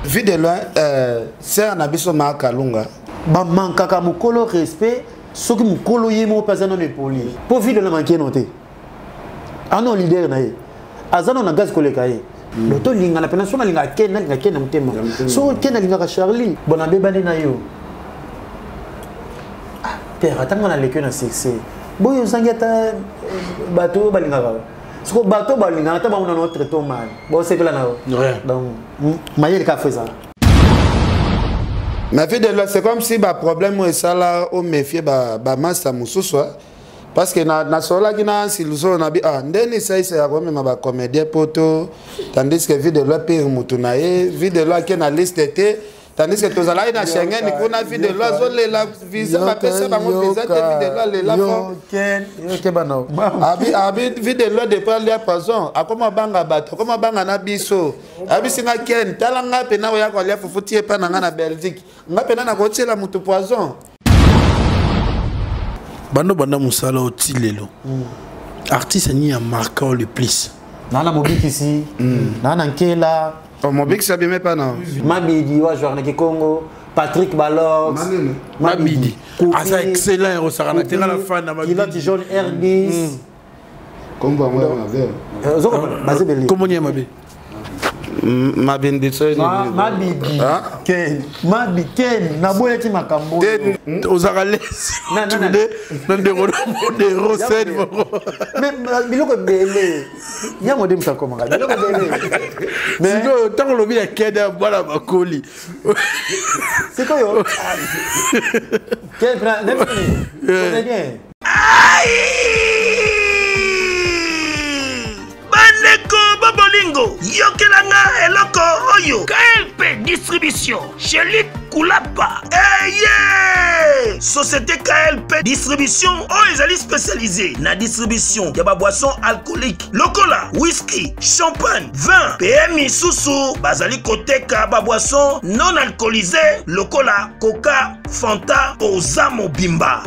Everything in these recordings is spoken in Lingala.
Vue de loin, euh, sœur na biso ma Kalunga. Ba mankaka mukolo respect soki mukolo ye moko mpe aza nano epoli mpo vue de loin manke no te ano leader na ye aza nano na gaz koleka ye mm. donc tolingana mpena soki nalingaka ken nalinga ken na motema soki ken alingaka charlie bon abebani na yo ah, père ata nga naleki yo na succès boyo ozangi ata euh, bato oyo balingaka soko bato balingaka ata bango nano traite mal bosepela na yo donc mayele kaka fo ezala. Ma vie de loi, c'est comme si ba problème esala o méfier ba ba master mususu hein. Parce que na na solaki na siluso na bi ah ndeni saisa ya komema ba comédien poto tandis que vie de loi pire mutu na ye vie de loi ke na liste te tandis que tozalaki na Schengen kuna vie de loi azolela visa bapesa bango visa te vie de loi alela abi abi vie de loi depuis alia poison akoma banga bato akoma banga na biso abisi nga ken tala nga mpena oya kolia fufu ti epa na nga na belgique nga mpena nakotiela motu poison. Bando banda mosala oyo ti lelo mm. artiste nini ya marka le plus? Naa na mobikisi mm. naa na nkela. Oh, mobikisi abimi epa na mabidi wa joueur na kikongo Patrick Balox Mabidi aza excellent ya kosakana te nga na fan na Mabidi Kilote jaune R10 mm. Kombo yango ya mabe. Baza ebele. Kombo nini ya mabe? Mabindi so mabidi ken mabi ken naboyaki makambo ozalaka lesi na ndeko na modero sen moko biloko ebele ya mode moto akomaka biloko ebele sikoyo ntango olobi ya ken ya bana bakoli sikoyo ken comédien. Bandeko babolingo, yokela nga eloko oyo. KLP Distribution, chez Luc Kulapa. Eye! Société KLP Distribution oyo ezali spécialisée na distribution ya ba boissons alcooliques lokola whisky, champagne, vin pe misusu. Bazali koteka ba boissons non alcoolisées lokola coca, Fanta. Oza mobimba.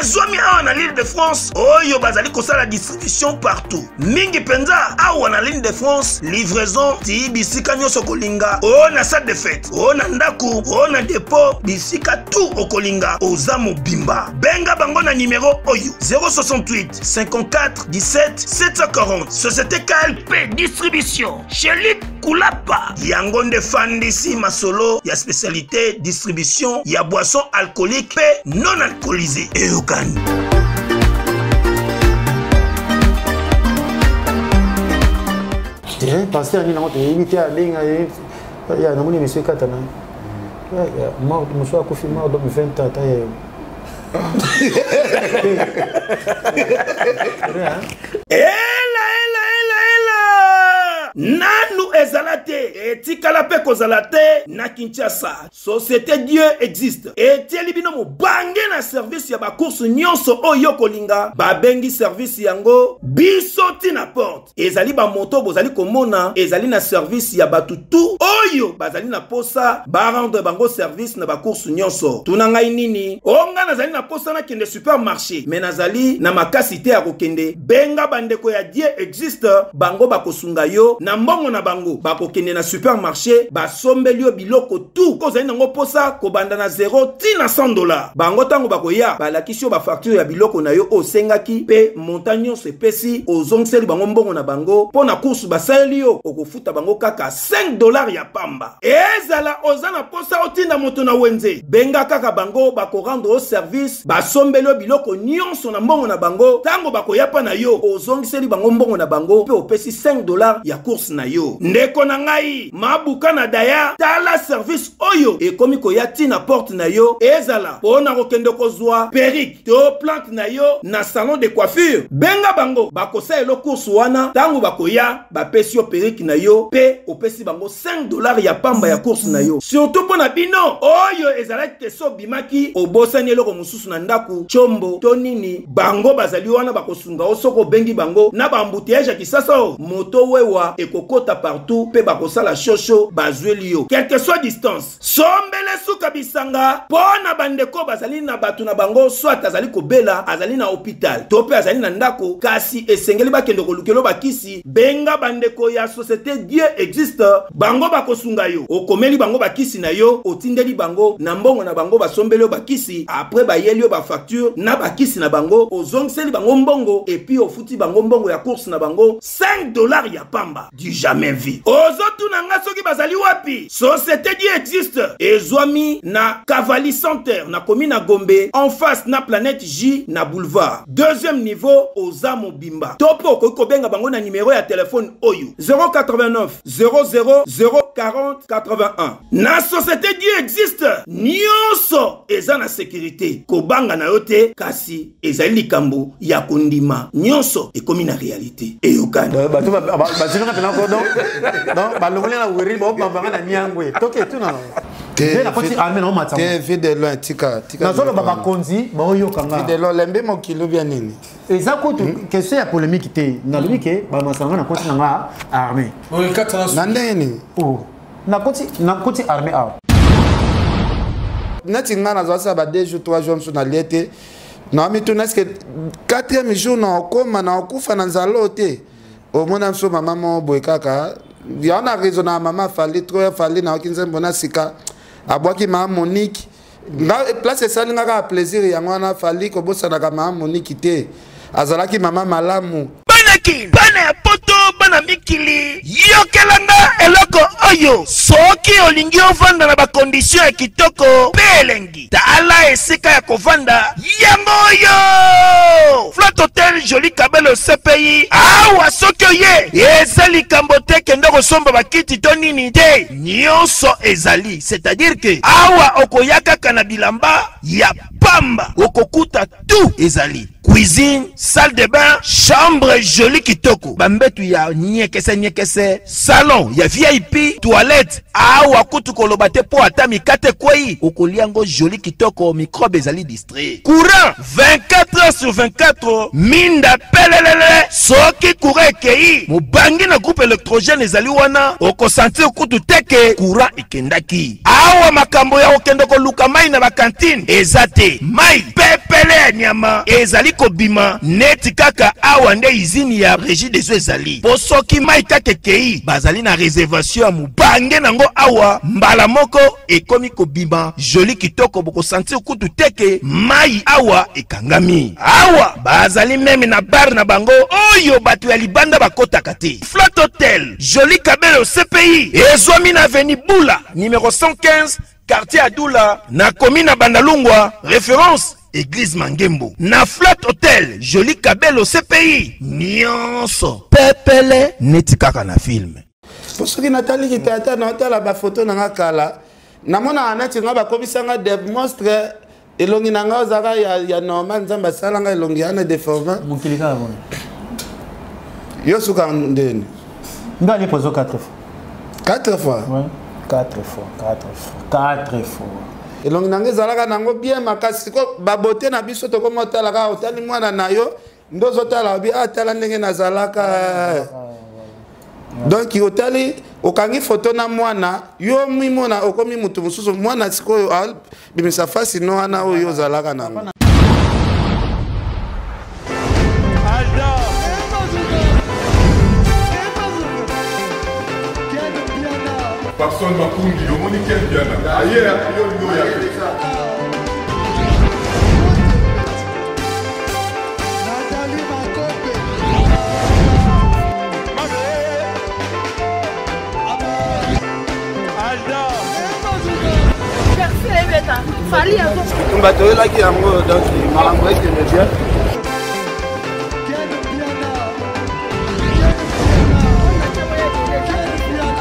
Ezwami awa na l'Île de France oyo bazali kosala distribution partout, mingi mpenza awa na l'Île de France, livraison ti bisika nyonso kolinga, o na salle de fête, o na ndako, o na dépôt, bisika tout okolinga. Oza mobimba, benga bango na numero oyo 068 54 17 740. Société KLP Distribution chez Luc Kulapa yango nde fandisi masolo ya spécialité distribution ya boisson alcoolique pe non alcoolisée. Eyokani. Te pasteur nini yango toyebi te abenga ye ya namoni monsieur katana mort mosusu akufi mort donc 20 ans ata ye. Ela ela ela ela nanu ezala te etikala mpe kozala te na Kinshasa. Société Dieu existe etieli bino mobange na service ya bacourse nyonso oyo kolinga. Babengi service yango biso ti na porte. Ezali bamoto bozali komona ezali na service ya bato tu oyo bazali na posa ba rendre bango service na bacourse nyonso. Tuna ngai nini? O ngai nazali na posa nakende supermarché me nazali na makasi te ya kokende. Benga bandeko ya Dieu existe, bango bakosunga yo na mbongo na bango. Bakokende na supermarché basombeli yo biloko tu ozali nango posa, kobanda na 0 ti na 100 $. Bango ntango bakoya balakisi yo bafacture ya biloko na yo oyo osengaki mpe montant nyonso epesi, ozongiseli bango mbongo na bango mpo na course basaleli yo, okofuta bango kaka 5 $ ya pamba. Ezala oza na posa otinda moto na wenze, benga kaka bango, bakorendre yo service, basombeli yo biloko nyonso na mbongo na bango. Ntango bakoya mpa na yo, ozongiseli bango mbongo na bango mpe opesi 5 $ ya course na yo. Ndeko na ngai mabuka na daya, tala service oyo ekomi koya ti na porte na yo. Ezala mpo na kokende kozwa perruque to plante na yo na salon de coiffure, benga bango, bakosalela course wana. Ntango bakoya bapesi yo perruque na yo mpe opesi bango 5 $ ya pamba ya course na yo. Surtout mpo na bino oyo ezalaki te so obimaki obosani eloko mosusu na ndako, tshombo to nini, bango bazali wana bakosunga yo soki obengi bango. Na baembouteillage ya Kisasa oyo moto wewa ekokota partout mpe bakosala chose. shosho bazweli yo quelque soit distance. Sombele suka bisanga mpo na bandeko bazali na bato na bango, soit azali kobela, azali na hôpital to mpe azali na ndako, kasi esengeli bakende kolukelo bakisi. Benga bandeko ya société Dieu existe, bango bakosunga yo. Okomeli bango bakisi na yo, otindeli bango na mbongo na bango, basombeli yo bakisi, après bayeli yo bafacture na bakisi na bango, ozongiseli bango mbongo et puis ofuti bango mbongo ya course na bango 5 $ ya pamba, du jamais vu. Ozotuna nga soki bazali wapi? Société Dieu existe ezwami na Cavali Center, na komi na Gombe, en face na Planète J, na boulevard deuxième niveau. Oza mobimba to mpe okoki kobenga bango na nimero ya telefone oyo: 089 00 040 81. Na société Dieu existe, nyonso eza na sécurité, kobanga na yo te, kasi ezali likambo ya kondima. Nyonso ekomi na réalité, eyokani. Bato bazinaka mpena ko donc balongoli na weri, baobambanga na niangwe toke tuna nde nakoti arme na omata. Te, Vue de Loin, tika, tika. Nazoloba, bakonzi baoyoka. Vue de Loin, lembi mokili obia nini? Eza kutu question ya polémique te. Nalobi ke bamasanga nakoti nanga armée. Na ndenge nini? Nakoti armée awa. Neti ngai nazwasala ba 2 jours, 3 jours mosusu nalie te, naomituna est-ce quatrième jour na okóma na okufa na nzala oyo te. Omona biso mama moko boye kaka yango na raison na mama Fally trop. Fally, nayoki nzembo na sika abwaki mama Monique. Nga place esali nga kaka plaisir yango wana. Fally kobosanaka mama Monique te, azalaki mama malamu. Bana Kin, bana ya Poto, bana mikili, yokelanga eloko oyo. Soki olingi ovanda na bacondition ya kitoko mpe elengi, tala esika ya kovanda yango oyo: Flat Hotel Joli Kabelo CPI. Awa soki oye, eza likambo te kende kosomba bakiti to nini te, nyonso ezali. C'est-à-dire ke awa okoya kaka na bilamba ya pamba, okokuta tout ezali: cuisine, salle de bain, chambre joli kitoko, bambetu ya nyekese nyekese, salon ya VIP, toilette. Awa kutu koloba te, mpo ata mikate ekwei, okolia yango joli kitoko, microbe ezali distrait. Courant 24 heures sur 24, minda pelelele. Soki courant ekei, mobangi na groupe électrogène ezali wana, okosentir kutu te ke courant ekendaki. Awa makambo ya kokende koluka mai na bacantine eza te. Mai pepele ya nyama ezali kobima neti kaka awa nde usine ya Régie des eaux ezali, mpo soki mai kaka ekei, bazali na réservation ya mobange nango awa, mbala moko ekomi kobima joli kitoko, bokosentir kutu te ke mai awa ekangami. Awa bazali même na bar na bango oyo bato ya libanda bakotaka te. Flat Hotel Joli Kabelo CPI ezwami na avenue Bula numéro 115, quartier Adula, na komi na Bandalungwa, référence église Mangembo. Na Flat Hotel Joli Kabelo CPI, nyonso pepele neti kaka na film. Po soki nataliki tata, naotala bafoto na nga kala, namonaka neti nga bakomisanga de monstre. Elongi na nga ozalaka ya normal, Nzambe asalanga elongi yana déforme. Mokili kaka boye. Yo suka ndeni? Nga ali pozo 4 fois. 4 fois? Ouais. 4 fois, 4 fois, 4 fois. Elongi na nga ezalaka nango bien makasi. Siko babote na biso tokoma otala kaka, otali mwana na yo nde ozotala, obi atala ndenge nazalaka. Donc otali, okangi foto na mwana yo, mimona okomi motu mosusu. Mwana sikoyo abimisa fasi no wana oyo ozalaka nango. Papson Makungi, omoni Ken Piana aye yo olingi oya te. Nathalie Makope. Tumba toyelaki yango, donc makambo ekende bien. Ken Piana. Ken Piana. Ken Piana.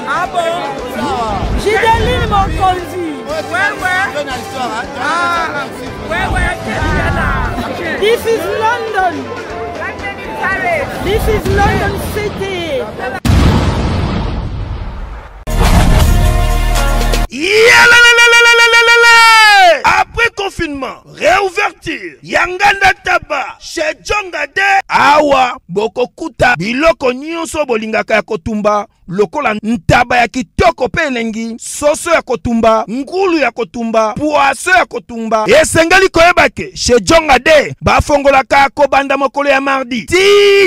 Ah bon? Gideline Mokonzi. Ouais. Ah, ouais, This is London. This is London City. Yalalalalalalalala! Après confinement, réouverture. Bokokuta biloko nyonso bolingaka ya kotumba lokola ntaba ya kitoko mpe elengi, soso ya kotumba, ngulu ya kotumba, poaso ya kotumba. Esengeli koyeba ke chez Djonga de bafongolaka kobanda mokolo ya mardi ti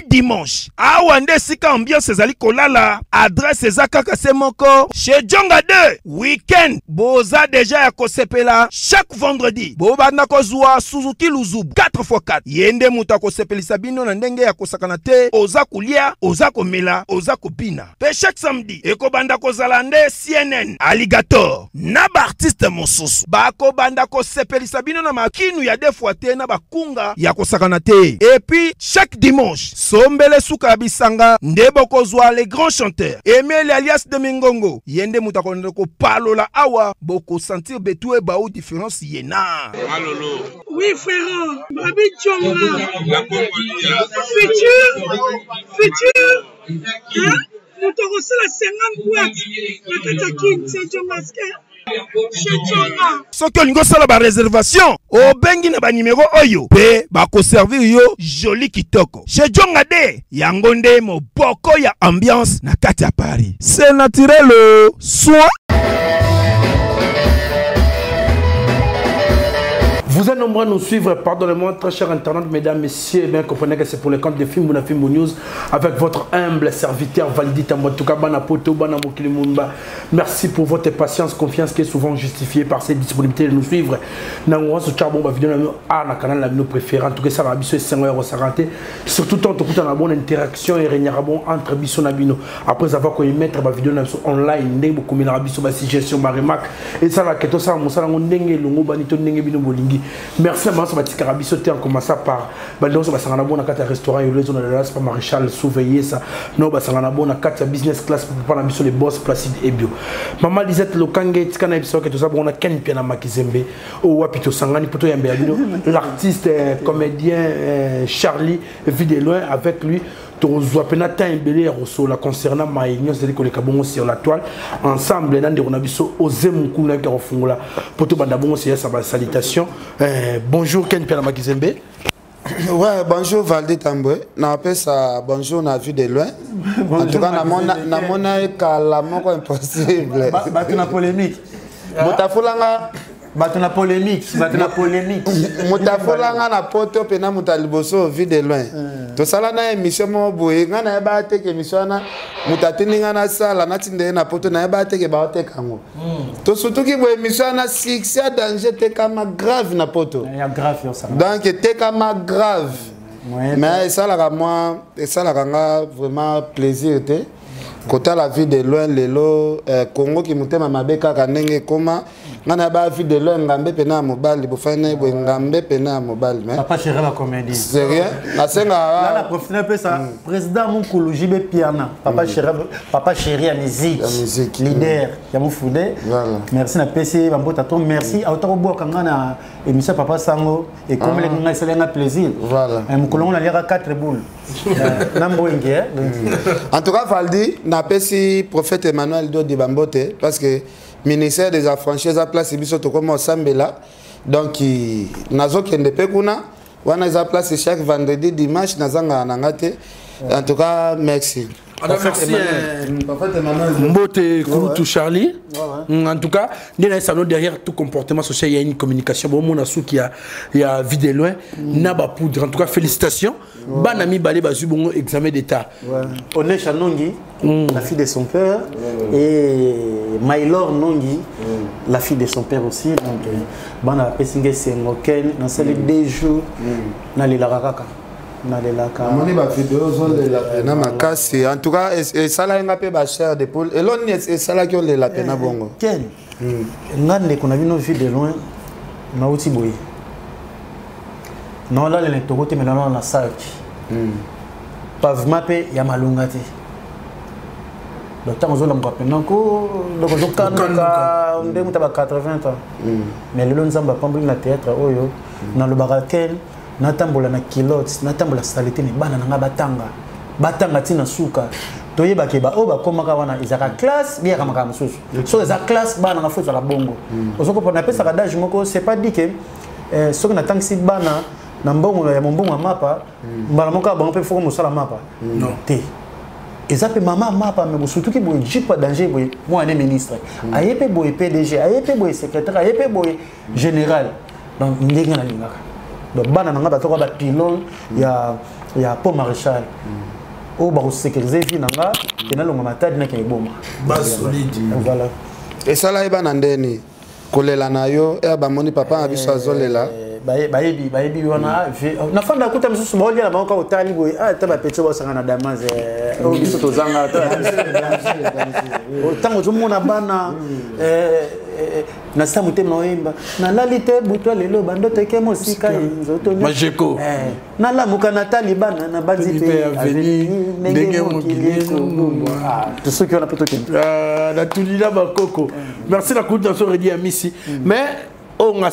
dimanche. Awa nde esika ambiance ezali kolala, adresse eza kaka se moko chez Djonga de weekend boza deja ya kosepela. Chaque vendredi bobanda kozwa Suzuki Luzubu 4x4. Ye nde moto akosepelisa bino na ndenge ya kosakana te. Oza kolia, oza komela, oza kobina. Pe chaque samedi ekobanda kozala nde CNN, Alligator na ba artiste mosusu bakobanda kosepelisa bino na makinu ya deux fois te na bakunga ya kosakana te. Et puis chaque dimanche sombele suka ya bisanga nde bokozwa les grands chanteurs Emile alias de Mingongo, ye nde moto akolanda kopalola awa, bokosentir betu ebau différence ye na Malolo. Oui frère, Babi Djonga. La Congolia. Futur, futur, hein? Moto akosala 50 boîte na kati ya Kin, c'est Djongaske. Soki olingi osala ba reservation, obengi na ba numero oyo pe bakoservir yo joli kitoko. Chez Djonga de, yango nde moboko ya ambiance na kati ya Paris. C'est naturel, soin. Vous êtes nombreux à nous suivre, pardonnez-moi, très chers internautes, mesdames, messieurs, bien comprenez que c'est pour le compte de Fimbu na Fimbu News, avec votre humble serviteur Valdi Tambo, en tout cas, Bana Poto, Bana Mokili Mumba. Merci pour votre patience, confiance qui est souvent justifiée par cette disponibilité de nous suivre. Nango so charbon ba vidéo na a na canal na bino préféré, en tout cas ça va biso esengo ya kosakana te. Surtout tant tokuta na bonne interaction et régnera bon entre biso na bino. Après avoir ko mettre ba vidéo na biso online, ndenge bokomela biso ba suggestion, ba remarque et ça la keto ça mosala ngo ndenge longo bani to ndenge bino bolingi. Merci na banso batikaka biso te, en commençant par ba ndonso basangana bon na kati ya restaurant yo lezo na Dallas pa Maréchal surveiller ça. No basangana bon na kati ya business class papa na biso les boss Placide Ebio. Maman Lisette Lokange tika na biso ke toza bon na Ken Piana Makizembe o wapi to sangani poto yambe ya bino l'artiste comédien Charlie vit de loin avec lui. Tozwa pena temps ebele ya kosola concernant maye nyonso ezali koleka bongo sur la toile ensemble na ndeko na biso Ose Mukulu na yoki ya kofungola po tobanda bongo seyasa ba salutation. Bonjour Ken Piana Makizembe. Ouais, bonjour Valdi Tambwe. Na pesa bonjour na vue de loin. En tout cas, na mona, na mona ekala moko impossible. Ba, bato na polémique. Motafulanga bato na polémique, bato na polémique. Motafulanga na poto pe na muta liboso vue de loin. Tosala na émission moko boye, nga na yeba te ke émission wana mutatindi nga na sala na tinde na poto na yeba te ke ba oteka ngo. Tosutuki boye émission wana succès ya danger tekama grave na poto. Ya grave yo ça. Donc tekama grave. Mais esalaka moi, esalaka nga vraiment plaisir te. Kota la vie de loin lelo Congo ki mutema mabe kaka ndenge ekoma. Nga na ba vie de loin ngambe pena ya mobali, bofani na ye boye ngambe pena ya mobali, mais Papa chéri la comédie. C'est rien. Nasenga Là, la professionnelle peut ça. Président Mukulu JB Piana, papa chéri, papa chéri ya musique. Ya musique. Leader ya Mufunde. Voilà. Merci na PC bambota to merci. Auta ko boka nga na émission papa Sango et comme les nga sala nga plaisir. Voilà. Mukulu na liaka 4 boules. Na mbwenge, hein, donc. En tout cas Valdi, na PC prophète Emmanuel Dodi Bambote parce que ministère des affranchis a place biso to comme sambela. Donc nazo kende pe kuna wana eza place chaque vendredi dimanche nazanga na ngate. En tout cas merci. Alors, Prophète merci, Emmanuel. Prophète Emmanuel. Mbote Kouroutou Charlie. En tout cas, nous avons derrière tout comportement social, il y a une communication. Bon, mon assou qui a, il y a vu de loin, n'a pas poudre. En tout cas, félicitations. Banami Balé Bazu bon examen d'État. Onesha Nongi, la fille de son père, et Maylor Nongi, la fille de son père aussi. Donc, bana Pessingue Sengoken, dans ces 2 jours, na les Larakaka. Nalelaka. Namoni ba vidéo ozolela pena makasi. En tout cas, esalaki nga mpe ba chair de poule. Eloni esalaki olela pena bongo. Ken, nga ndeko na bino vue de loin, nauti boye. Naolalela etoko te, mais nalala na sac. Pavement mpe ya malonga te. Donc, ntango ozolamuka pena ko, donc ozokanduka, nde moto ya ba 80 ans. Mais lelo Nzambe apamboli na théâtre oyo, nalobaka kel, natambola na kilote, natambola saleté, mais bana nanga batanga. Batanga ti na suka. Toyebake ba oyo bakomaka wana ezalaka classe, biyaka makambo mosusu. Soki eza classe, bana nanga fo ezalaka bongo. Ozokopa, napesaka adage moko, c'est pas dit que soki natangisi bana Na mbongo ya mombongo ya mapa, mbala moko bango mpe foko mosala mapa. Te. Eza mpe mama mapa me bosutuki boye jipe danger boye mwana ne ministre. Aye mpe boye PDG, aye mpe boye secrétaire, aye mpe boye général. Donc ndenge nalingaka. Donc bana na nga bazoka ba pylône ya ya pont maréchal. Oyo bakosécuriser vie na nga ke nalonga matadi nakende boma. Base solide. Voilà. Esala ye bana ndeni kolela na yo e bamoni papa na biso azolela. Bayebi bayebi wana nafanda akuta misusu baolia na bango kaka otali boye ata bapeti basanga na damas oyo biso tozanga ntango ozomona bana na sa motema oyemba nalali te butwa lelo bandoto eke mosika nzoto Majeko. Nalamuka natali bana na banzi mpe avenir ndenge mokili ekobongwa tosoki wana mpe tokende natulila bakoko. Merci na kutu na so redi ya misi mais oyo nga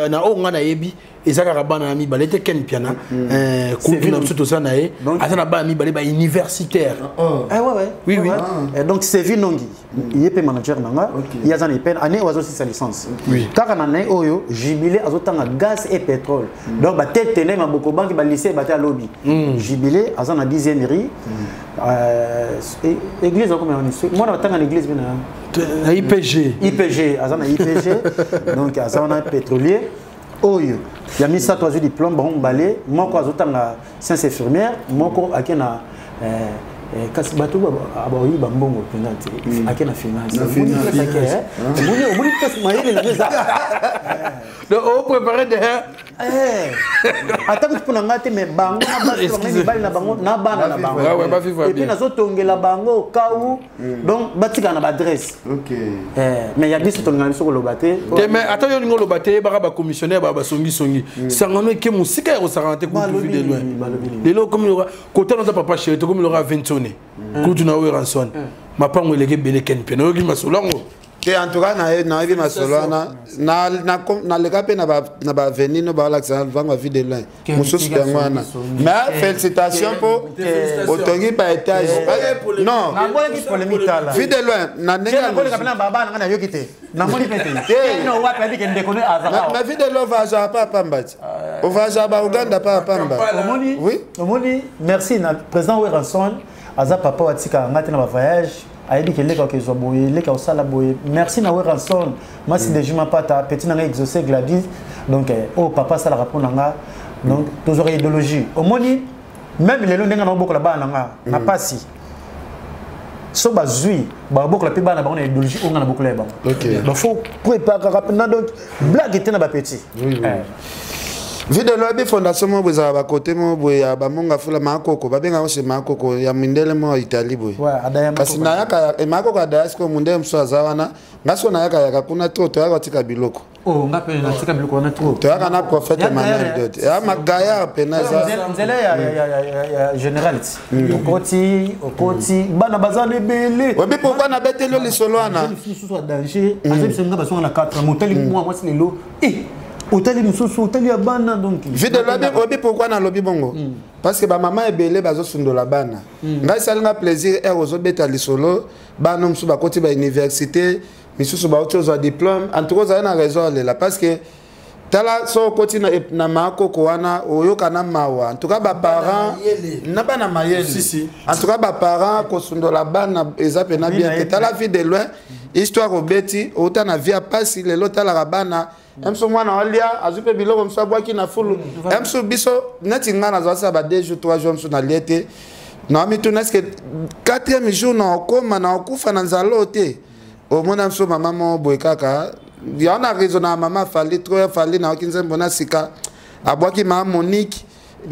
na oyo nga nayebi eza kaka bana na mibale te. Ken Piana, kutu na biso toza na ye, aza na bana mibale bauniversitaire. Oui, oui. Donc Sevi Nongi ye mpe manager na nga, ye aza na epene année oyo azosisa licence kaka na année oyo jubilé azotanga gaz et pétrole. Donc batetene maboko banki balycée bate alobi jubilé aza na 10e rue église akomea mwana batanga na église mpe na IPG. IPG, aza na IPG. Donc aza wana pétrolier. Oyo ya misato azwi diplôme, bango mibale, moko azotanga science infirmière, moko ake na kasi bato baoyiba mbongo mpenza te, ake na finance. Omoni kasi mayele nango eza. Donc opréparé derrière. Ata kuti mpo na ngai te, mais bango na basi bango mibali na bango na bana na bango et puis nazotongela bango kau, donc batikala na baadresse. Mais ya biso tolingana biso koloba te. Te, mais ata yo olingi oloba te, yebaka bacommissionnaire baa basongisongi sangano eke mosika ya kosakana te. Kutu Vue de Loin lelo okomi loka kotana oza papa chéri, tokomi loka ventone kutu na oyo Ranson mapango eleki ebele. Ken mpe nayoki masolo yango. Te, en tout cas nayebi masolo wana, naleka mpe na baavenue no baolakisa vango ya Vue de Loin mosusu yango wana. Mais félicitation mpo otongi baétage. Non, Vue de Loin na ndenge Nayoki te, namoni mpe te. Mais Vue de Loin ovoyageaka pa pamba ti ovoyageaka bauganda pa pamba. Omoni, omoni, merci na président Werrason, aza papa atikaka nga te na bavoyage, ayebi ke eleka okezwa boye, eleka osala boye. Merci na Werrason masi de juma pata petit na ngai Exaucé Gladys. Donc oyo papa asalaka mpo na nga, donc tozwaka idéologie. Omoni, même lelo ndenge naobokola bana na nga na pasi, so bazwi babokola mpe bana bango na idéologie oyo nga na bokola ya bango. Donc faut préparaka mpena, donc blague te na bapetits. Vue de Loin, ebi fondation moko boye ezala bakote moko boye ya bamonga fula maakoko, babengaka se maakoko ya mindele moko ya Italie boye. Kasi nayaka maakoko ya daya sikoyo mondele mosusu aza wana. Nga sikoyo nayaka yaka kuna to toyaka kotika biloko. Toyaka na prophète Emmanuel Dot ya magayard mpena eza. Nzela ya général ti okoti okoti bana baza na ebele. Oyebi pourquoi nabeteli yo lisolo wana? Mosusu ya danger azebisa nga bazonga na 4 motali mwa mwasi lelo otali mosusu otali ya bana donc. Vue de Loin, oyebi pourquoi nalobi bongo? Parce que bamama ebele bazosundola bana. Ngai esalinga plaisir ere ozobeta lisolo, bana mosusu bakoti bauniversité, misusu bauti ozwa diplôme. En tout cas ozali na raison alela, parce que tala so okoti na maakoko wana oyoka na mawa. En tout cas baparent na bana mayele, en tout cas baparent kosundola bana eza mpena bien te. Tala Vue de Loin, histoire obeti outa na vie ya pasi, lelo otalaka bana mso mwana olia azwi mpe biloko mosusu abwaki na fulu mso. Biso neti ngai nazwasala ba 2 jours, 3 jours mosusu nalie te, naomituna est-ce quatrième jour na okóma na okufa na nzala oyo te. Omona biso mama moko boye kaka yango na raison na mama Fally trop Fally nayoki nzembo na sika abwaki mama Monique.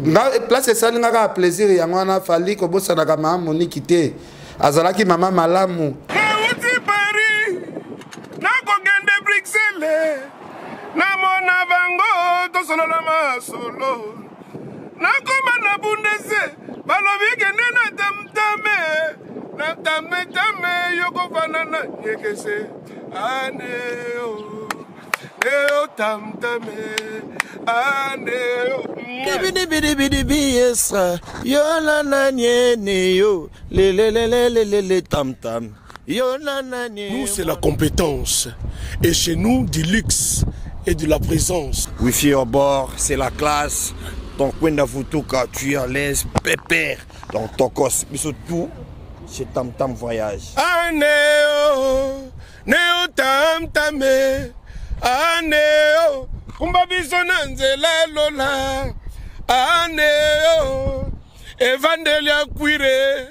Nga place esali nga kaka plaisir yango wana. Fally kobosanaka mama Monique te, azalaki mama malamu. Nauti Paris, nakokende Bruxelles, namona bango tosolola masolo. Nakoma na Bundese, balobi kende na tamtame na tametame yokofana na nyekese aneo neo tamtame aneo. Dibidibidibidibi yesra yo na nani yo lelelelelele tam tam yo na nani. Nous, c'est la compétence. Et chez nous, du luxe et de la présence. Wifi au bord, c'est la classe. Donc Kwenda Vutuka, tu es à l'aise, pépère. Donc Tokos, biso tout chez Tam Tam Voyage. Aneo, neo tam tame, aneo, kumba biso na nzela lola, aneo, evandeli ya kwire,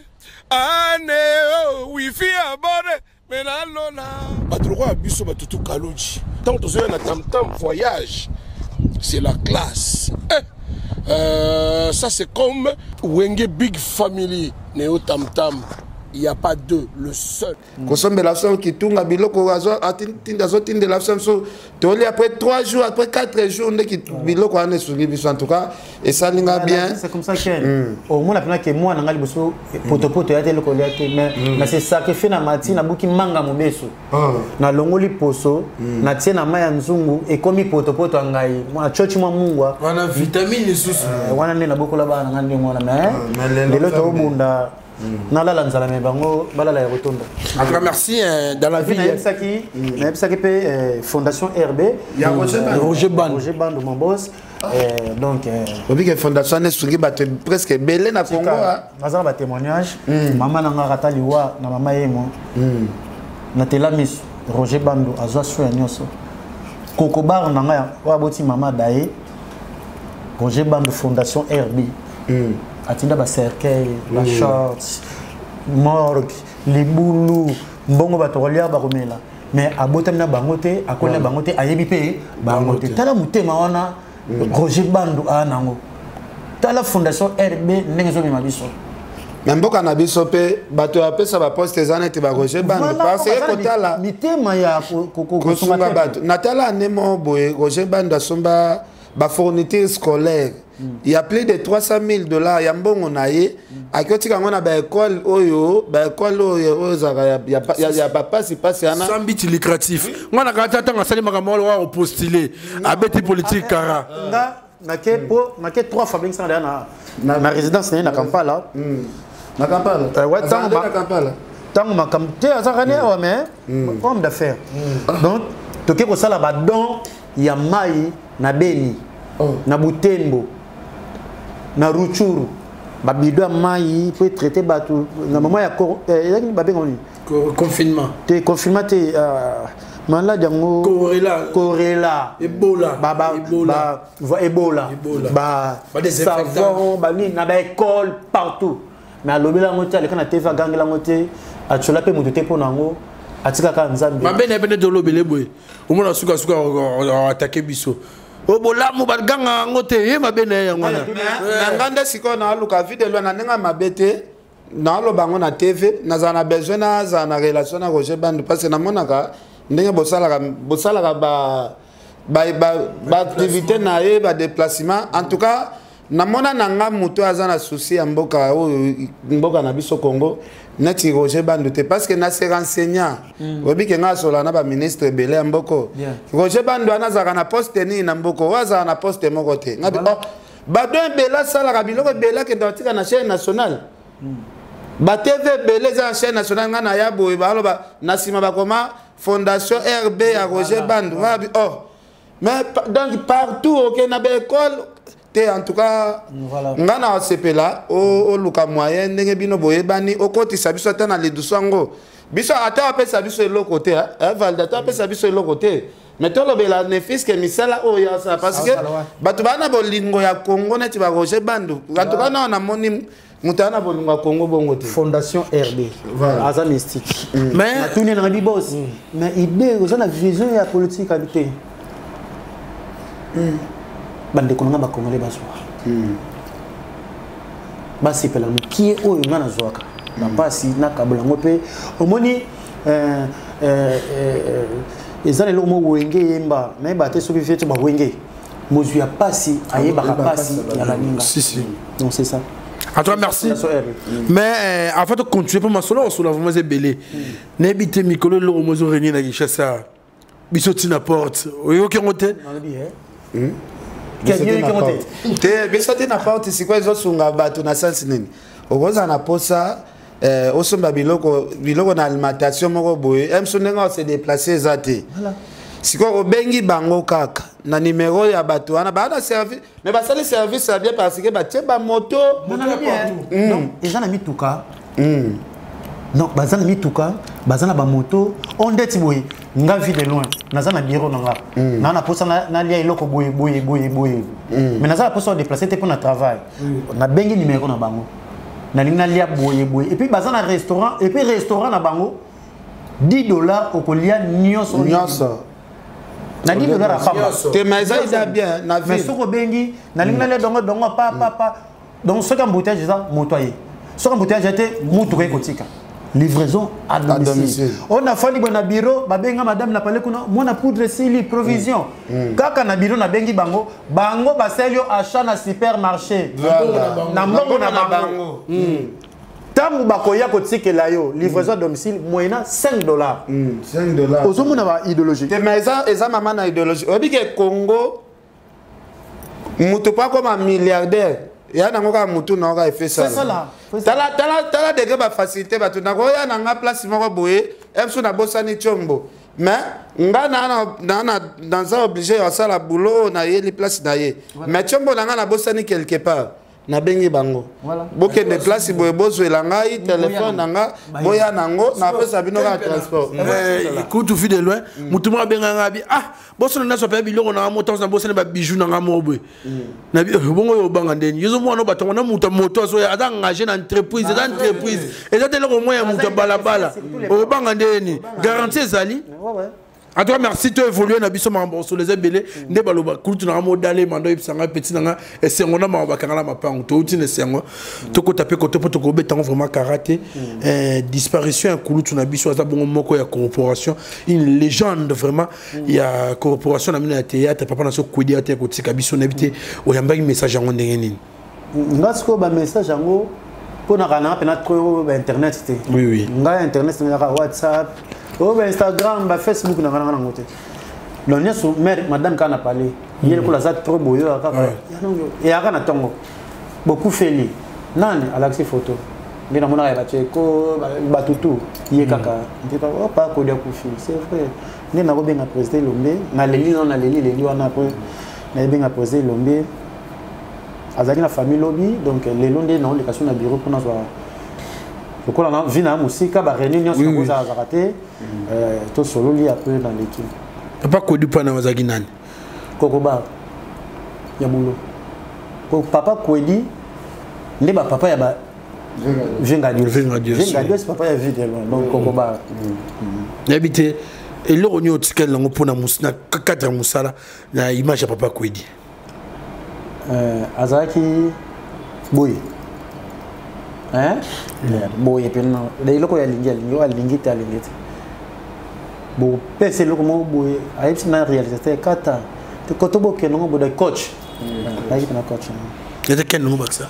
aneo, wifi ya bore, me na lola. Bato lokola biso bato tu kaluji ntango tozoya na tamtam voyage c'est la classe eh, ça c'est comme wenge big family neo tamtam il n'y a pas deux le seul. Kosombela biso kitunga biloko azotindela biso biso toli après 3 jours, après 4 jours nde biloko wana esungi biso. En tout cas esali nga bien. C'est comme ça que omona mpena ke mwana nga liboso potopoto ya te, eloko lia te, mais na se sacrifie na mati, nabuki manga mobeso, nalongoli poso, natie na mai ya nzungu, ekomi potopoto ya ngai, nacoci mwa mungwa. Wana vitamine lisusu. Wana nde nabokola bana na ngai ndenge wana, mais lelo tobunda, nalala nzala, me bango balala ya kotonda. En tout cas merci dans la vie. Nayebisaki mpe fondation RB. Ya Roger Bando. Roger Bando. Roger Bando, mon boss, donc obike fondation wana esungi bato presque ebele na Congo. Naza na batémoignage. Mama na nga kata liwa na mama yemo natela miso, Roger Bando azwa so ya nyonso. Kokobar na ngai oyo aboti mama daye, Roger Bando, fondation RB, atinda bacercueil, bashorts, morgue, libulu, mbongo bato kolia, bakomela, mais abotami na bango te, akoli na bango te, ayebi mpe bango te. Tala motema wana Roger Bando aa nango. Tala fondation RB ndenge ezomema biso. Na mboka na biso mpe bato ya apesa baposte eza neti baRoger Bando, parce que kotala mitema ya kosunga bato. Natala ane moko boye, Roger Bando asomba bafourniture scolaire ya plus de 300 000 $ ya mbongo na ye, aki otika yango na baekole oyo, baekole oyo ezalaka ya bapasi-pasi wana. Sans but lucratif. Nga na kati ntango asali makambo wana wa opostule, abeti politique kara. Nga nake po nake trois fois bengisanga deya na résidence na ye na Kampala. Na Kampala? Ouais, na Kampala. Ntango makambo te, azalaka ne awa, mais homme d'affaires. Donc toke kosala badon ya mai na Beni, na Butembo, na Rutshuru, babido ya mai po etraite bato na mama ya ezalaki babenga nini? Confinement. Te, confinement te, maladi yango. Corella. Corella. Ebola. Ebola. Ebola, basavon, banini na baekole partout. Mais alobela yango te, aleka na TV, agangela yango te, atiola mpe moto te mpo na yango, atikaka Nzambe. Mabe na ye mpe nde tolobele boye, omona sukasuka atake biso o bolamu baganga yango te, ye mabe na ye yango wana. Na nga nde sikoyo naluka Vue de Loin na ndenge mabe te, naoloba yango na TV. Nazala na besoin nazala na relation na Roger Bandu, parce que namonaka ndenge bosalaka baactivité na ye, badéplacement. En tout cas namona na nga moto aza na souci ya mboka oyo, mboka na biso Congo, neti Roger Bandu te, parce que na se renseignant, oyebi ke nga asola na baministre ebele ya mboka. Roger Bandu wana azalaka na poste nini na mboka oyo? Azalaka na poste moko te. Nga oh, bado ebele asalaka biloko ebele, akenda kotika na chaîne nationale, batv ebele eza na chaîne nationale. Ngai na ya boye, baloba na nsima bakoma fondation RB ya Roger Bandu. Ngai abi oh, mais donc partout okende na baekole te. En tout cas nga na osepela oluka moyen ndenge bino boyebani, okotisa biso ata na liduso yango. Biso ata apesa biso eloko te, valde ata apesa biso eloko te, mais tolobela ne fût-ce que misala oyo asala, parce que bato baa na bolingo ya Congo neti baRoger Bandu. En tout cas nao namoni moto aa na bolingo ya Congo bongo te. Fondation RB aza mystique. Mais natuni nanga bibos, mais idée oza na vision ya politique abi te. Bandeko nanga bakongole bazwa, basepela mokie oyo nga nazwaka bapasi, nakabola yango mpe. Omoni eza na eloko moko Wenge eyemba, nayeba te soki vie to bawenge, mozwi ya pasi ayebaka pasi ya baninga. Si, si. Donc c'est ça. En tout cas, merci. Mais avant de continuer, pour ma solo, on vraiment ebele. Nayebi te mikolo eloko mo ezorenye na Kinshasa. Biso tina porte. Oyoki yango te? Te, biso te na porte. Sikoyo ezosunga bato na sensi nini? Okozala na posa osomba biloko, biloko na alimentation moko boye, mso ndenge ose déplace eza te. Sikoyo obengi bango kaka na numero ya bato wana baa na service, mais basali service ya bien parce que batie bamoto. Eza na mituka. Non, baza na mituka, baza na bamoto. O ndeti boye, nga vie de loin, naza na bureau na nga, naa na posa nalia eloko boye boye boye boye, mais naza na posa odéplace te mpo na travail. Nabengi numero na bango, nalingi nalia boye boye, et puis baza na restaurant, et puis restaurant na bango 10 $ okolia nyonso. Nyonso. Na 10 $ apamba. Te, mais eza ida bien na Mais ville. Soki obengi, nalingi nalia dongo dongo pa pa pa, donc soki embouteillage eza, moto aye. Soki embouteillage te, mutuka ekotika, livraison à domicile. Domicile. Oyo nafandi boye na bureau, babenga madame na pale kuna, mwana poudre esili, provision kaka na bureau, nabengi bango, bango basali yo achat na supermarché na mbongo na bango. Ntango bakoya kotikela yo, livraison à domicile moyennant 5 $. 5 $. Ozomona ba idéologie. Te, mais eza mama na idéologie. Oyebi ke Congo, moto mpo akoma milliardaire, ya nango kaka motu na oka efesala. Fesala. Tala, tala, tala degré bafacilité bato. Nakoya na nga place moko boye, mso nabosani tiombo, mais nga naza obligé ya kosala boulot oyo nayeli place na ye, mais tiombo na nga nabosani quelque part, nabengi bango: "Bokende place boye, bozwela ngai telefone na nga, boya nango, napesa bino kaka transport." Kutu Vue de Loin, motu moko abenganga abi: "Ah, bosana nyonso apeya biloko na nga mo, ntango nabosani babiju na nga moko boye." Nabi: "Bongo oyo obanga ndeni yo ozomona bato ngo na moto moto azoya, aza engagé na entreprise, eza entreprise, eza te eloko moko ya moto ya balabala. Obanga ndeni? Garantie ezali." En tout cas, merci. To évoluer na biso, makambo solo eza ebele. Nde baloba kulutu nanga modale mando oyebisanga petit nanga esengo na makambo bakanga na mapango. Touti na esengo, tokota mpe kote mpo tokobetango vraiment karate. Disparition ya kulutu na biso, aza bongo moko ya corporation, une légende vraiment ya corporation na bino ya théâtre, papa na so Kwedi ate kotika biso. Nayebi te oyambaki message yango ndenge nini? Nga sikoyo bamessage yango, mpo naka nanga mpena trop bainternet te. Oui. Ngai internet nayaka WhatsApp, oyo bainstagram, bafacebook, nanga nanga nango te. Donc nyonso mare madame kaka na pale ye lokola aza trop boye, oyo kaka eyaka na ntongo, bokufeli nani, alakisi photo, nde namonaka ya batieko bato tu ye kaka nde opa Kodi akufi. C'est vrai, nde nakobenga président Elombe, naleli no, naleli leli wana. Après nayebenga président Elombe, azalaki na famille lobi. Donc lelo nde naoleka so na bureau mpona zwa lokola na vi na mosika, baréunion nyonso nakozalazaka te. Tosololi, après naleki. Papa Kwedi mpana azalaki nani? Kokobar ya bulo. Papa Kwedi nde bapapa ya ba Vengadios. Vengadios, papa ya Vue de Loin, donc kokobar. Nayebi te eloko nini otikali nango mpona na cadre ya mosala na image ya papa Kwedi. Azalaki boye boye mpena eloko oyo alingi alingi, oyo alingi te alingi te. Bopesa eloko moko boye, ayebisi na réalisateur kata te koto bokende ngo boye, coach ayaki mpena coach. Ete kende ngo bakisa.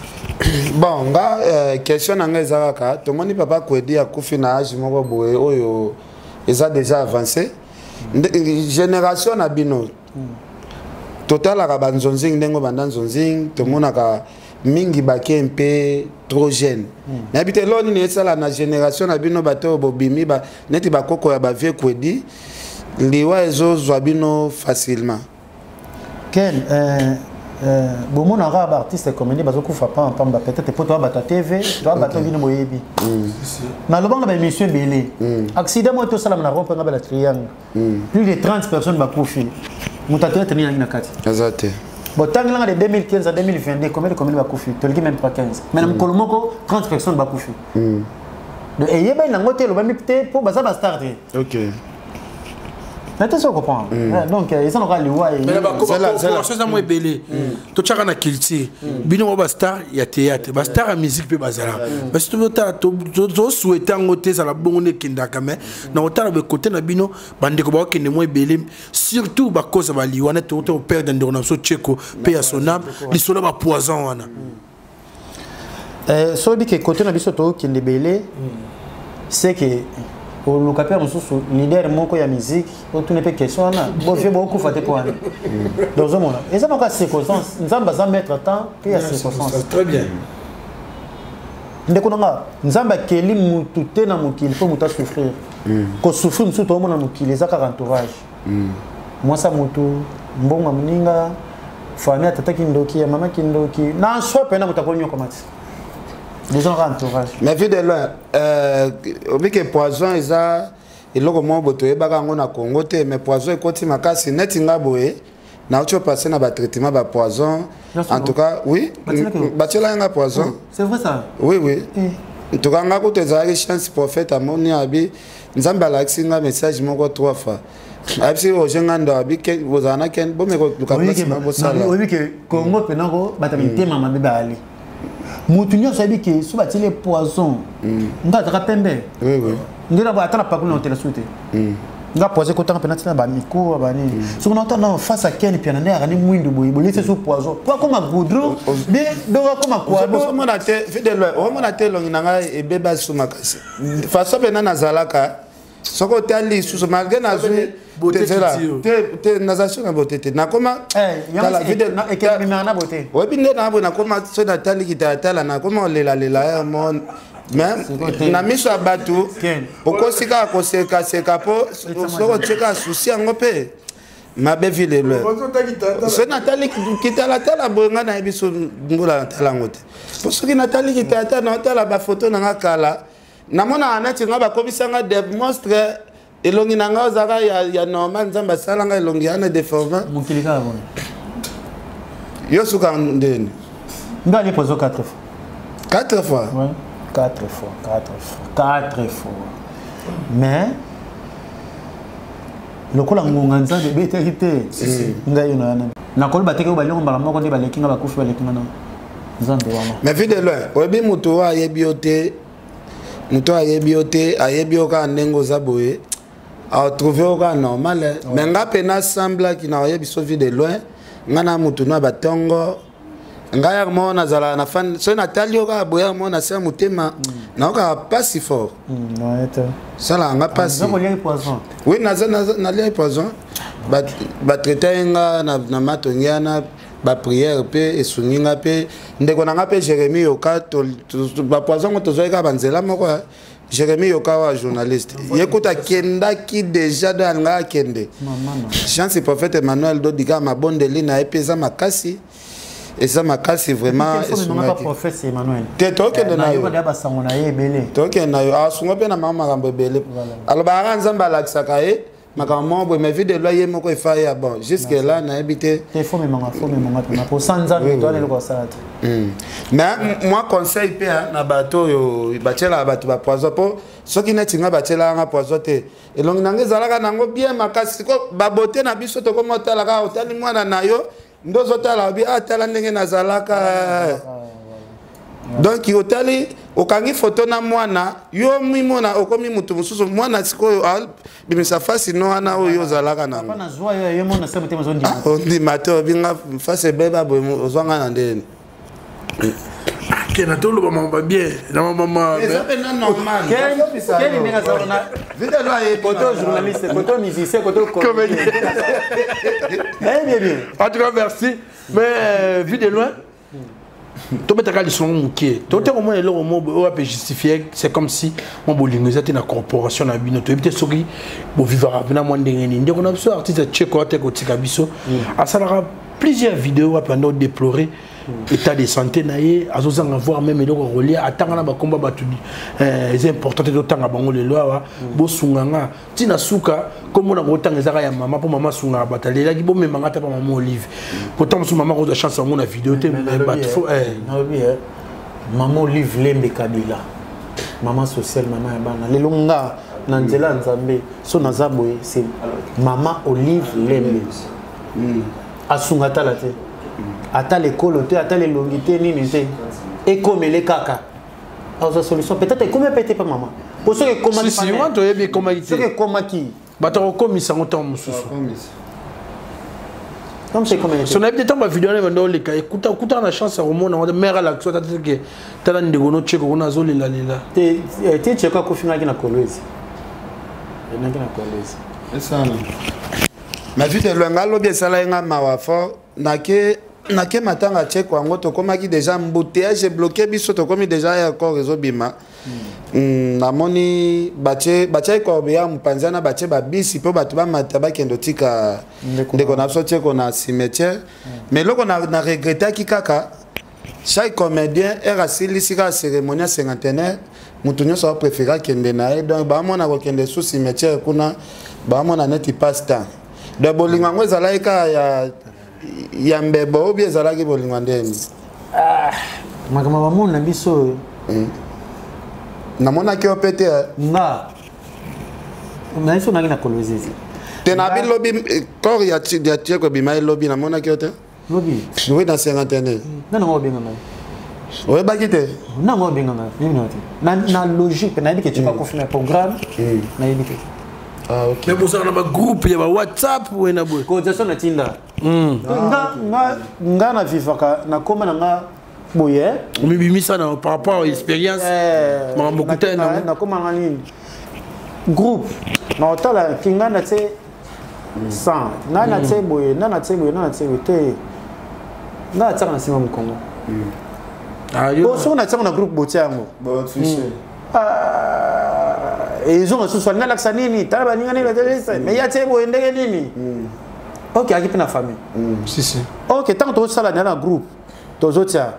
Bon, nga question na ngai eza kaka, tomoni papa Kwedi akufi na age moko boye oyo eza déjà avancé. Génération na bino, totalaka banzonzing ndenge banda nzonzing, tomonaka mingi bake mpe trop jeune. Nayebi te eloko nini esala na génération na bino, bato oyo bobimi neti bakoko ya bavieux Kwedi, liwa ezozwa bino facilement. Ken, bomonaka baartiste comédie bazokufa pamba, peut-être po toya bato ya TV, toya bato bino boyebi. Nalobanga na baémission ebele, accident moko tosalama na rond-point nga bela triangle, plus de 30 personnes bakufi, moto atoya teni yangi na kati. Aza te. Bon, tangelanga de 2015 à 2022, combien de comédie bakufi? Toliki même pas 15, mais na mokolo moko 30 personnes bakufi. Donc eyebani nango te, elobami te mpo baza bastar te. Na te so comprendre. Donc eza noka liwa. Eza mo ebele totyaka na culture bino mo, bastar ya théâtre, bastar ya musique mpe bazala. Parce totala, tosouhaite yango te ezala bongo nde ekendaka, mais na kotala bekote na bino, bandeko bakokende mo ebele, surtout bakoza baliwa neti to perdre ndeko na biso Tcheko mpe ya sonam, lisolo ya bapoison wana. Soki ke kote na biso tokokende ebele, c'est que oluka mpe mosusu leader moko ya musique, otuna mpe question wana: "Bovie bokufa te mpo wana?" Donc ozomona eza moko ya circonstance. Nzambe aza maître temps mpe ya circonstance. Très bien. Ndeko na nga, Nzambe akeli mutu te na mokili mpo motu asouffrir. Kosouffrir mosusu toomona mokili eza kaka entourage, mwasi ya motu. Mbongo ya moninga, famille ya tata kindoki, ya mama kindoki. Na soi mpe na moto akonyokoma ti. Disons entourage. Mais vu de loin, obike poison eza eloko moko boye toyebaka yango na Congo te, mais poison ekoti makasi neti nga boye nauti opasse na batraitement bapoison. En tout cas, oui, batielaki nga poison. C'est vrai ça? Oui, oui. En tout cas, nga kutu ezalaki chance, prophète amoni abi Nzambe alakisi nga message moko trois fois, ayebisi Roger Ngando abi bozala na ken bomeka luka place na bosala. Oyebi ke Congo mpena ko bato mitema mabe baali, motu nyonso ayebi ke so batieli poison, nga azalaka pembe nde na ata na pakuli na hotela su te. Nga poison ekotanga mpena ntina bamikuwa banini, soki naota na face ya Ken Piana nde ayaka ni mwindu boye, bolesi so poison po akoma goudron de donc akoma kwado. Ozomona te, fidèle, omona te elongi na ngai ebeba su makasi, façon mpena nazalaka. Soki otali lisusu, malgré nazwi te, naza so na bote te, nakoma oyebi nde na boye, nakoma so natali kitalatala, nakoma olelalela ya mo, mais na miso ya bato okosi kaka kosekaseka, mpo soki otie kaka susi yango mpe mabe vilelo. Soki natali kitalatala boye, ngai nayebi so mbula natala yango te, mpo soki natali kitalatala, naotala bafoto na nga kala, namonaka neti nga bakomisanga de monstre. Elongi na ngai ozalaka ya normal, Nzambe asalanga elongi yana déforme. Mokili kaka boye. Yo suka ndeni? Nga ali poison 4 fois. 4 fois? Ouais. 4 fois, 4 fois, 4 fois. Mais lokola ngonga Nzambe ebetaki te, ngai yo na wana nakoloba teke oyo baliongo mbala moko nde baleki nga, bakufi, baleki nga na Nzambe wana. Mais vu de loin, oyebi moto oyo ayebi yo te, moto ayebi yo te, ayebi yo kaka ndenge oza boye, atrouve yo kaka normal. Mais nga mpe nasemblaki na oyebi so vu de loin, nga na motu no ya batongo, ngai yaka moko nazalaka na fan. Soki natali yo kaka boye, yaka moko na se ya motema naokaka pasi fort, salaka nga pasi. Oui, naliaki poison, batraite ye nga na matongi wana, baprière mpe esungi nga. Mpe ndeko na nga mpe Jérémi Yoka, bapoison ngo tozwaki kaka banzela moko. Jérémi Yoka wa journaliste, ye kuta akendaki déjà do alingaka akende. Chance prophète Emmanuel Dodika, mabondeli na ye mpe eza makasi, eza makasi vraiment. Te, tokende na yo, tokende na yo, asunga mpe na mama makambo ebele. Alobaka Nzambe alakisaka ye makambo moko boye, mais vu de loin ye moko efa ya bon, jusque là nayebi te. Mais moi, conseil mpe na bato oyo batielaka bato bapoison, mpo soki neti nga batielaka nga poison te, elongi na nga ezalaka nango bien makasi. Siko babote na biso tokoma otalaka, otali mwana na yo nde ozotala, obi atala ndenge nazalaka. Donc otali, okangi foto na mwana yo, mimona okomi motu mosusu. Mwana sikoyo abimisa fasi no wana oyo ozalaka nango, ondima te, obinga fasi ebeba boye, ozwanga na ndeni. Kena toloba mama bien na mama. Eza mpe normal. Côté journaliste, côté musicien, côté comédien. Bien bien. En tout cas, merci. Mais vu de loin, tobetaka lisongo moke, tote komona eloko mo oyo ape justifie. C'est comme si mwa bolingo eza te na corporation na bino. Toyebi te soki bovivaka mpena mwa ndenge nini. Ndeko na biso artiste Cheko ate kotika biso, asalaka plusieurs vidéos wapi ando déplorer état de santé na ye, azozanga voir même eloko kolia. Atanga na bakomba bato, eza important te totanga bango lelo awa. Bosunga nga ntina suka komona kotanga ezaka ya mama, mpo mama asungaka bato. Alelaki bomemanga ata pa mama Olive, pourtant mosusu mama kozwa chance yango na video te, bato fo. Mama Olive Lembe Kabila, mama sociale, mama ya bana, lelo nga na nzela ya Nzambe so naza boye, c'est mama Olive Lembe. Asunga tala te, ata lekolo te, ata lelongi te, nini te, ekomele kaka azwa solution. Peut-être ekomi mpe te pa mama, po soki ekomaki, toyebi ekomaki te. Soki ekomaki. Bato akokomisa yango ntango mosusu. So nayebi te ntango bavideo wana ebanda oleka, ekutaka na chance ya komona yango, mare alakisi ata teke tala ndeko no Cheko kuna azolelalela. Te, Cheko akofingaki na Kolwezi, naki na Kolwezi. Esala, mais vu de loin, nga lobi esalaki nga mawa fort nake. Nake matanga Tcheko yango, tokomaki déjà embouteillage ebloke biso, tokomi déjà ya corps ezobima. Namoni batie batiaki corbillard mopanzi wana, batie babisi mpo bato bamata bakende otika ndeko na biso Tcheko na cimetière. Mais eloko na regretaki kaka, chaque comédien ere asilisi kaka cérémonie ya cinquantenaire, moto nyonso apréféré akende na ye. Donc baamona kokende sous cimetière kuna, baamona neti passe temps. Donc bolingo yango ezalaki kaka ya mbebo obi ezalaki bolingo ndeni? Makambo bamona biso oyo. Namonaki yo mpe te. Nga na biso nangi na Kolwezi. Te, na bilobi corps ya Tieko ebima elobi, namonaki yo te. Lobi? Oui, na cinquantenaire. Nani ngo obenga ngai? Oyebaki te? Nango obenga ngai, nayebi nango te. Na logique nayebi ke Tsheko akufi na programme, nayebi te. Ah, ok. Mais bozalaka na bagroupe ya bawhatsapp oye na boye? Cotisation na tinda. Nga na vivaka nakoma na nga boye. Omibimisa na par rapport à expérience makambo kuta nango. Nakoma nga nini, groupe na otala ki nga na tie 100, nga na tie boye, nga na tie boye, nga na tie boye te. Nga natiaka na nsima mokongo. Po soki natiango na groupe, botia yango ezonga susu, alingi alakisa nini? Tala baninga nini, mais ya tie boye ndenge nini? Ok, aki mpe na famille. Si si. Ok, ntango tozosala na groupe, tozotia,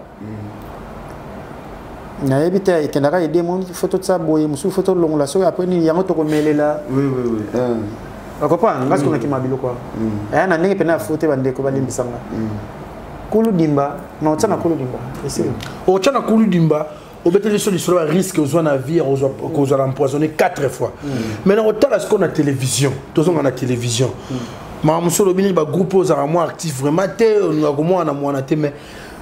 nayebi te, ekendaka ede mo fo totia boye, mosusu fo tolongola, soki après nini yango tokomelela. Okocomprendre nga sikoyo nakima biloko wana aya na ndenge pene ya fo te. Bandeko balimbisanga, kulu dimba na otia na kulu dimba esili. Otya na kulu dimba, obeteli biso lisolo ya risque ozwa na vie ya kozala empoisonné 4 fois. Mais na kotala sikoyo na télévision, tozonga na télévision, makambo mosusu olobi nini, bagroupe oyo ozalaka mwa actif vraiment te, olingaka komwana na mwana te, mais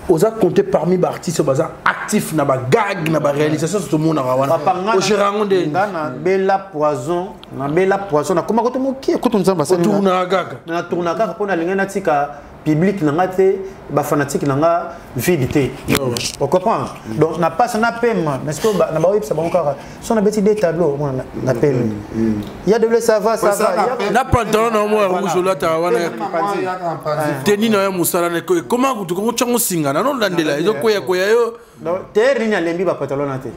oza compté parmi baartiste oyo baza actif na bagag, na baréalisation, so tomonaka wana. Papa, nga ogéra yango nde? Nga nabela poison, nabela poison, nakoma kutu mokie kutu, Nzambe asali. Otournaka kaka? Natourna kaka mpo nalingai natika public na nga te, bafanatike na nga vide te, ocomprendre? Donc na passe na pema, mais sikoyo na baoyebisa bango kaka so nabeti de tableau, omona na pemi ya double, ça va, ça va. Na pantalon na yo moko ya rouge olataka wana, teni na yo mosala na ekoma kutu kongo tyango singa nano olandela ezokweyakweya yo. Donc terre nini alembi bapantalon na te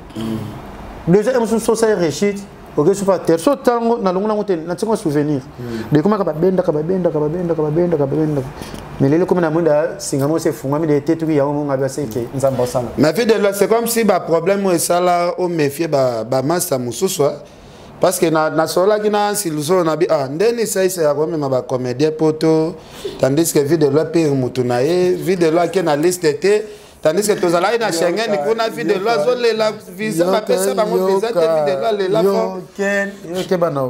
déjà mosusu sosa rechute oke sufa terre so ntango nalongo nango te, natingo souvenir de ekomaka babendaka, babendaka, babendaka, babendaka, babendaka, mais lelo ekomi na mwinda singa mosi efungwami de te tuki yango monga baseke Nzambe osala. Mais vie de loi, c'est comme si baproblème oyo esala oméfie bamasta mosusu, parce que nasololaki na Ansiluso na bi ah ndeni esalisa ya komema bacomédien poto, tandis que vie de loi pire mutu na ye, vie de loi ake na liste te, tandis que tozalaki na Schengen kuna, vie de loi azolela visa, bapesa bango visa te, vie de loi alela fort. Yokeba na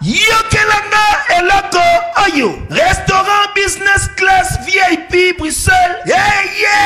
Yokelanga eloko oyo, restaurant business class VIP Bruxelles, yeye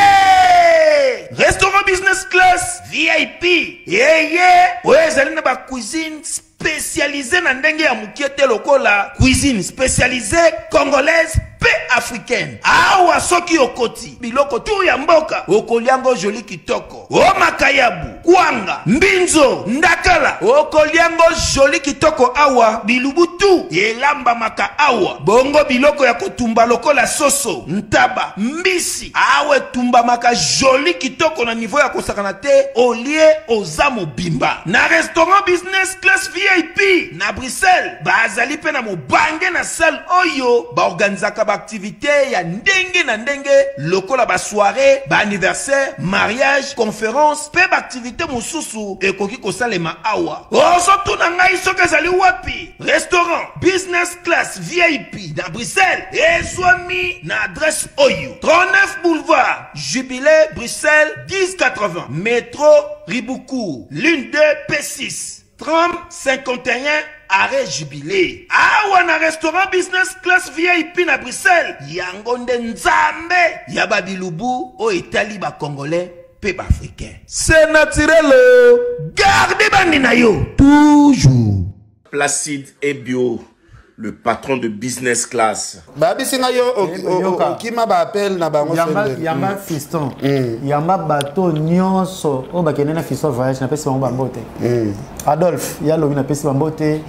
restaurant business class VIP yeye oyo ezali na bacuisine spécialisé na ndenge ya mokie te, lokola cuisine spécialisée congolaise mpe africaine. Awa soki okoti, biloko tu ya mboka okoliango joli kitoko, o makayabu, kwanga, mbinzo, ndakala, okoliango joli kitoko. Awa bilubu tu elambamaka awa, bongo biloko ya kotumba lokola soso, ntaba, mbisi, awa etumbamaka joli kitoko na niveau ya kosakana te. Olie, oza mobimba na restaurant business class VIP na Bruxelles. Bazali mpe na mobange na salle oyo baorganizaka baaktivité ya ndenge na ndenge lokola basoirée, baanniversaire, mariage, conférence mpe baaktivité mosusu ekoki kosalema awa. Ozotuna ngai soki ezali wapi? Restaurant business class VIP na Bruxelles ezwami na adresse oyo: 39 boulevard Jubilé, Bruxelles 1080, métro Ribaucourt, ligne 2 P6, tram 51, arrêt Jubilé. Awa na restaurant business class VIP na Bruxelles, yango nde Nzambe ya babilubu oyo etali bacongolais mpe baafricain. C'est naturel, garde bandi na yo toujours. Placide Ebio. le patron de business class. Bayebisi ngai yo okima baappel na bango. Yamba fiston, yamba bato nyonso oyo bakende na fiston voyage, napesi bango bambote. Adolphe ya lobi, napesi bambote.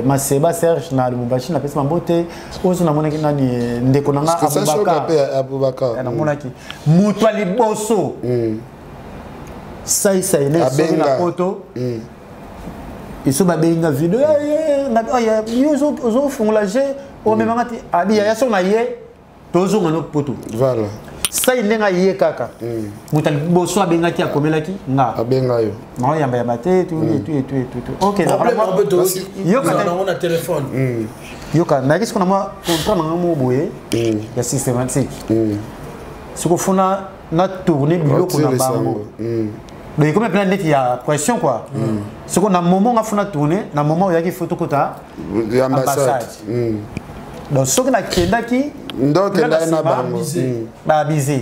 Maseba Serge na Lubumbashi, napesi bambote. Oyo so namonaki nani, ndeko na nga Abubakar. Namonaki moto ya liboso saisai na soki na poto eso babenga video yo ozofungola je omemanga ti abi yaya so na ye tozonga no poto. Voilà. Sai ndenge aye kaka, moto liboso abengaki, akomelaki nga. Abenga yo. Naoyambayamba te, tu etu etu etu, ok. Na téléphone. Yoka, nayaki siko na mwa contrat na nga moko boye ya systématique, siko funa na tourne biloko na bango. Donc ekomi mpena neti ya pression quoi. Siko na moment nga funa tourne, na moment oyaki fo tokota ambassade. Donc soki nakendaki nde okendaki na bango. Baabise.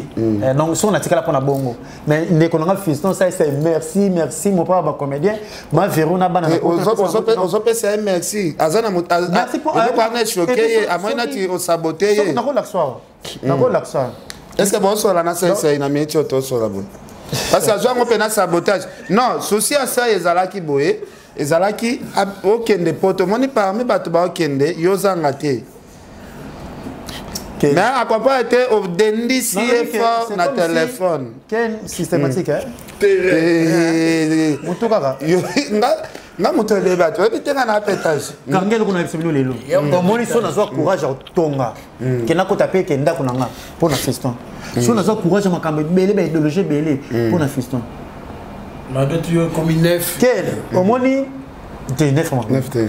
Donc soki natikala mpona bongo, mais ndeko nanga fiston saisa, merci, merci mopaa bacomédien mavero na bana. Ozopesa ye merci, aza na eloko wana echoke ye, amoi nati osabote ye. Nakolakisa awa, nakolakisa awa. Est ce que bosola na saisai na miniti oyo tosola boye? Parce que azwa yango mpe na sabotage. Non, souci ya sai ezalaki boye, ezalaki okende poto, omoni parmi bato baokende, yo ozanga te, mais acomprendre te, odendisi ye fort na téléphone. Ken systématique moto kaka. Nga moto eleba te, oyebi te nga na apetage. Kange eloko na biso bino lelo, omoni so nazwa courage ya kotonga ke nakota mpe ke ndako na nga mpo na fiston, so nazwa courage ya makambo ebele, baidéologie ebele mpo na fiston. Malgré yo ekomi neuf. Ken, omoni te neuf, neuf te.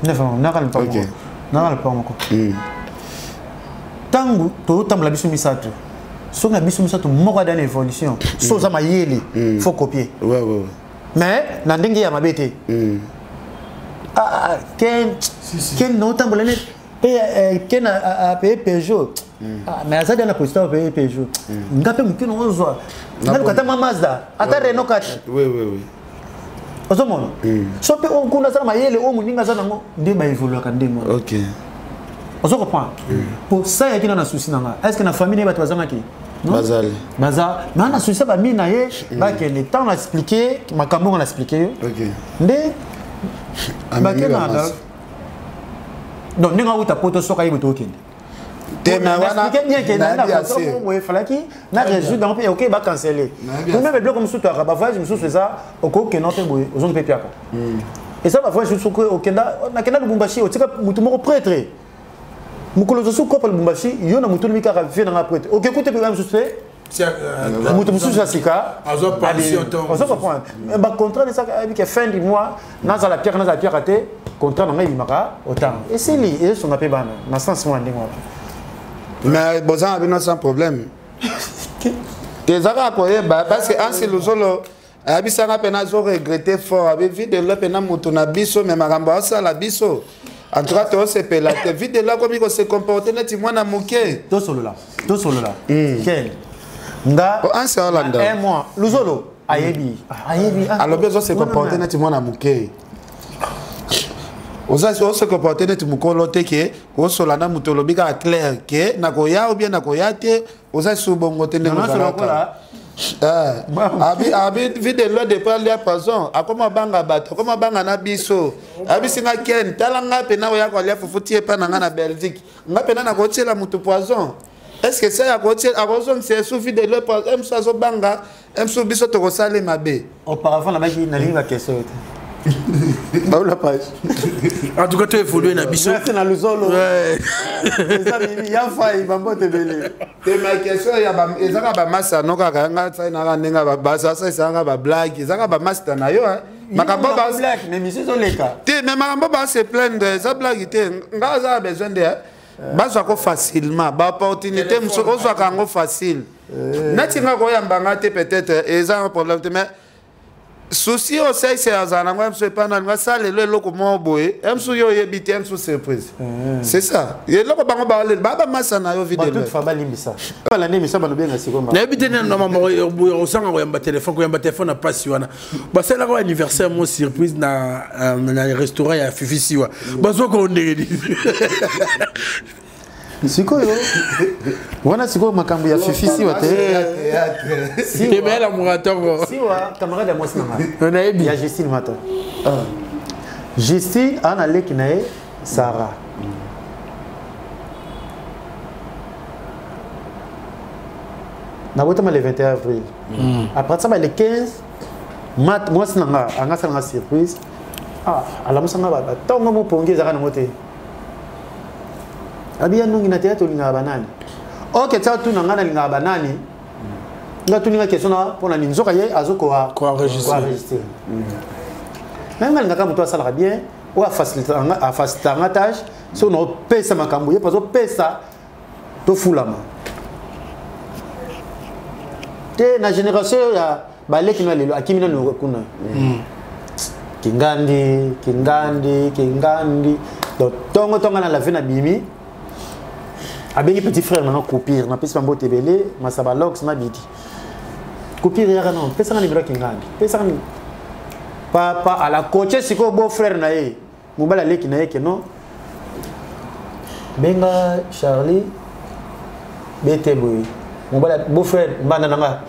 Neuf naka lupango, naka lupango moko. Ntango tozotambola biso misato, soki na biso misato moko ada na évolution, so oza mayele, faut copier, mais na ndenge ya mabe te. Ken, ken naotambola ne mpe ken apaye Peugeot, mais aza dia na position apaye Peugeot. Nga mpe moke naozwa, naluka ata mwa Mazda, ata Renault 4. Ozomona so mpe oyo kuna aza na mayele, oyo moninga aza nango, nde baévoluaka ndenge wana. Ozo comprendre? Po sa yaki na na souci na nga, est ce que na famille na ye bato bazangaki? Bazali. Baza, mais na souci bami na ye bakende. Ntango na explike makambo ngo, na explike yo nde bakende na donc ndenge awuta poto, soki ayebi tookende. Te, mais wana bien ke na boye efalaki na résoudre yango mpe oke bacancele po meme biloko mosusu toyaka bavoyage mosusu eza okokenda mpe boye, ozongi mpe piaka. Eza bavoyage mosusu okenda, nakenda Lubumbashi, otika motu moko prêtre mokolo ozosu kopa Lubumbashi, yo na motu olobi kaka vie nanga prêtre, okekuta mpe mosusu te, moto mosusu ya sika. Ozo comprendre? Bacontrat esaka ayebi ke fin du mois nazala piaka, nazala piaka te, contrat na ngai ebimaka otango esili, ezosonga mpe bana na sens mwa ndenge wana. Mais boza na bino sans problème te, eza kaka koyeba, parce que Ansi Luzolo ayebisanga mpe nazo regrette fort, abi videlo mpe na moto na biso, me makambo asala biso, en tout cas tosepela te. Videlo akomi kose comporte neti mwana moke. Tosolola, tosolola kel nga. Ansi aolanda. Un mois, Luzolo ayebi, ayebi. Alobi ozose comporte neti mwana moke, oza ose comporte neti mokolo te, ke osola na moto, olobi kaka clair ke nakoya ou bien nakoya te, oza su bongo te ndenge ozalaka. Abi abi videlo depuis alia poison, akoma banga bato, akoma banga na biso. Abisi nga ken, tala nga mpena oya kolia fufu tie epa na nga na Belgique, nga mpena nakotiela motu poison. Est ce que sa akozongisa esu videlo mosu azobanga mosu, biso tokosala mabe. Auparavant nabaki nalingi baquestion te. Baola page. En tout cas, tu évolué na biso. Merci na Luzolo. Eza mimi ya fai bambote ebele. Te, ma question ezaka bamasta no kaka nga sainaka ndenge basasalisaka bablague, ezaka bamasta na yo makambo. Mais mission ezoleka. Te, mais makambo base plaindre eza blague te. Nga aza na besoin de bazwako facilement baopportunité mosusu, ozwaka yango facile. Neti nga koyamba nga te, peut-être eza un problème te, mais Souci oyo saise azala nango ya mosu epai na alinga asala lelo eloko moko boye ya mosu yo oyebi te ya mosu surprise. C'est ça eloko bango baolela baa bamasa na yo videbalimbisa balandi émission balobenga sikoyo. Nayebi te osanga koyamba telefone, koyamba telefone na mpasi wana. Basalaka oyo anniversaire mo surprise na restaurant ya Fifi Siwa, bazwaka o ndenge nini? Sikoyo wana, sikoyo makambo ya Fifi Siwa te. Tebela moratongo. Siwa camarade ya mwasi na ngai. Nayebi. Ya Justine Mata. Justine aa na leki na ye Sara. Nabotama le 21 avril. À partir ya le 15 mat, mwasi na nga anga asala nga surprise. Ah, alamusa nga batongo, mopongi ezalaka nango te. Abiya nongi na théâtre, olingaka banani? Ok, tia tuna nga nalingaka banani. Nga tuni nga question na mpona nini? Nzoka ye azokoa koenregistre. Me nga alingaka moto asalaka bien, oyo afacilitaka nga tâche. Soki naopesa makambo, ye mpe azopesa, tofulama te. Na génération ya baleki na lelo, akimi nano kuna. Kingandi, kingandi, kingandi. Donc ntongo ntongo na lave na bimi, abengi petit frère nanga Coupire. Napesi bambote ebele, Masaba Lox Mabidi. Coupire yaka non, pesanga nimero ya Kingandi, pesanga papa ala coache. Sikoyo beau frère na ye, mobali aleki na ye, keno benga Charlie bete boye. Mobali beau frère mbanda na nga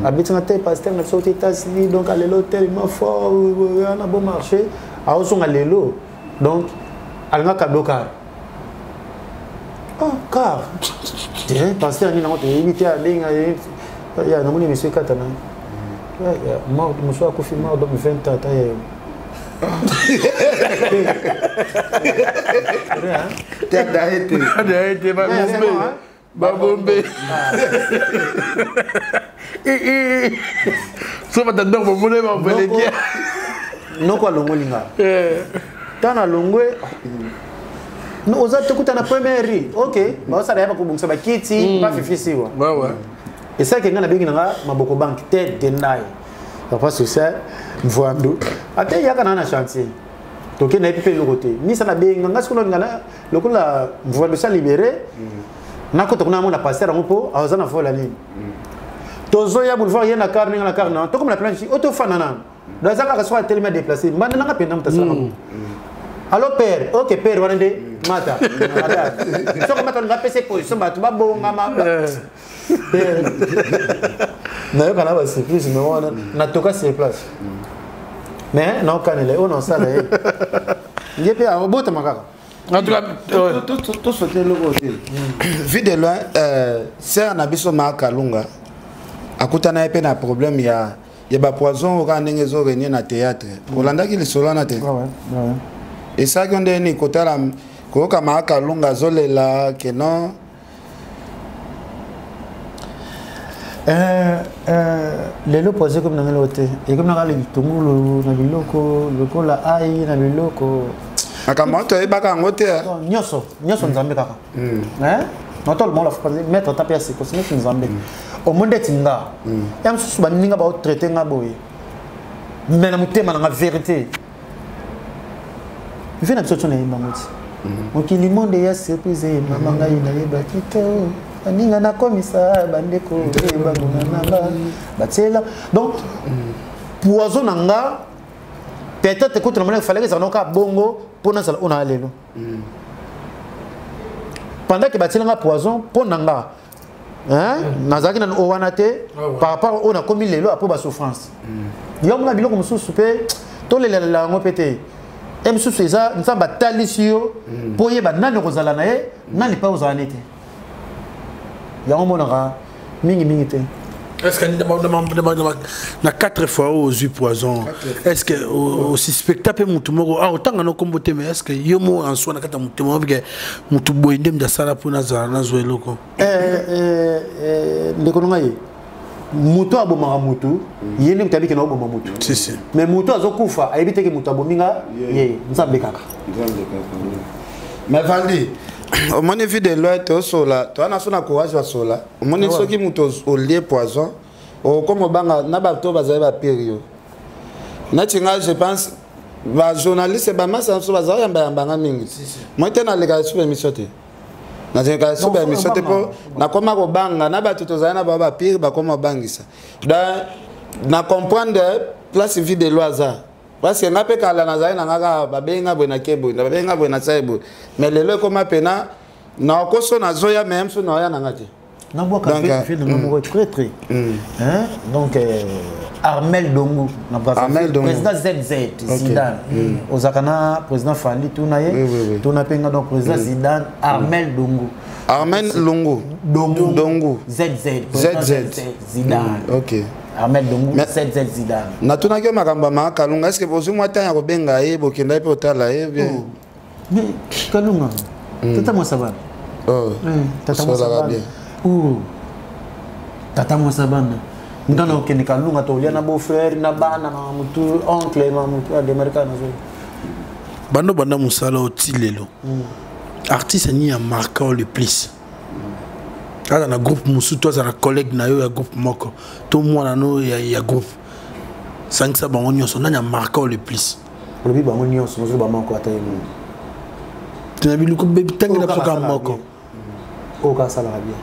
abetinga te, pasteur na biso te États-Unis. Donc alelo tellement fort wana, bon marché aozonga lelo. Donc alinga cadeau car. Oh, car te pasteur nini yango toyebi te. Abenga ya namoni monsieur katana mort, mosu akufi mort. Donc 20 ans ata ye. Te babombe, babombe so batandoko bomone bapeleki. Noko alongoli nga ntango alongwe oza tokuta na première rue. Ok, baosala ya bakobongisa bakiti bafifisiwa. Esalaki nga nabengi nanga maboko banke te dendai papa social Mvandu ate yaka na chantier. Toke na ye mpe eloko te misa nabenga nga sikoyo nalinga lokola Mvandu sa libéré, nakota kuna amona pasteur yango mpo aza na vola nini. Tozoya boulevard, ye na car, ndenge na car na tokoma na planche oyo tofanda nano. Donc eza kaka soki atelemi adéplace mbanda nanga mpenza moto asalaka. Allo père, ok père wana nde mata soki mata olinga apesa position, bato babongama. Nayoka na basurprise me wana natoka sur place, mais naokanela oyo naosala ye, ye mpe abotama kaka. En tout cas, tosote eloko te. Vue de loin, sœur na biso Maa Kalunga akutana ye mpe na problème ya bapoison oyo kaka ndenge ezorenye na théâtre. Olandaki lisolo wana te? Esalaki yo ndenge nini kotala, koyoka Maa Kalunga azolela ke non? Lelo poison ekomi nanga eloko te, ekomi nanga litungulu na biloko lokola ai na biloko. Makambo wana toyebaka yango te. Nyonso nyonso Nzambe kaka natolo maître ata mpe ya sikosi neti Nzambe omoi ndeti nga ya mosusu baninga baotraite nga boye, me na motema nanga vérité vie na biso tso nayembango ti mokili monde ya surprise. Mama ngai nayebaki te, baninga nakomisa bandeko ebanguna nanga batiela. Donc poison na nga peut-être kutu na monaki falaki ezala noka bongo mpo nazala oyo na lelo. Pendant ke batiela nga poison mpo na nga nazalaki nanu oyo wana te par rapport oyo nakomi lelo apo basouffrance. Yo mona biloko mosusu mpe tolelalela yango mpe te. E mosusu eza Nzambe atalisi yo mpo oyeba nani okozala na ye, nani mpe ozala ne te. Yango monaka mingimingi te. Est-ce que na quatre fois oyo ozwi poison, est-ce que osuspecta mpe motu moko? Ah, otanga no kombo te, mais est-ce que yo mo en soi na kati ya motema obike motu boye nde moto asala mpo nazala nazwa eloko? Ndeko na ngai, moto abomaka motu ye nde moto ayebiki na oboma motu, mais moto azokufa ayebi teke moto abomi nga ye. Nzambe kaka. Mais Valdi, omoni Vue de loin tosola, toa na so na courage basola. Omoni soki moto olie poison, okoma obanga na bato bazali bapire yo. Neti nga, je pense bajournaliste, bamasa na biso baza oyambayamba nga mingi. Moi te, nalekaka lisusu émission te, nazalaka lisusu baémission te, mpo nakoma kobanga na bato tozali na bao bapire, bakoma kobangisa. Donc na comprendre place Vue de Loin aza, parce que nga mpe kala nazali na nga kaka, babengi nga boye, nake boye, babengi nga boye, nasali boye. Mais lelo ekoma pena na okoso, nazoya me mosu naoya na nga te. Nabwaka mpe nanga moko très très, hein. Donc Armel Dongo na Armel Dongo. Président ZZ Zidane, ozalaka na président Fally, tuna ye, tuna mpe nga. Donc président Zidane, Armel Dongo. Armel Longo. Dongo. Dongo. ZZ, président. ZZ. ZZ Zidane. Ok. Armel Dongo, ZZ Zidane. Natunaki yo makambo ya Mama Kalunga. Est ce que bozwi mwa ntan ya kobenga ye, bokenda ye mpe otala ye bien? Mais Kalunga, tata mwasa bana. Oh, tata mwasa osolaka bana. Bien. Oh. Tata mwasa bana, nga na okende Kalunga, tolia na beau-frère na bana na motu, oncle na motu ademarika nazo. Bando banda mosala oti lelo, artiste nini ya marquer le plus? Aza na groupe mosusu to aza na collègue na yo ya groupe moko to mwana no ya groupe, sangisa bango nyonso, nani ya marquer le plus? Olobi bango nyonso, mosusu bamoko, ata ye moko. Tena biluko tangela biso kaka moko. Oyo kaka asalaka bien.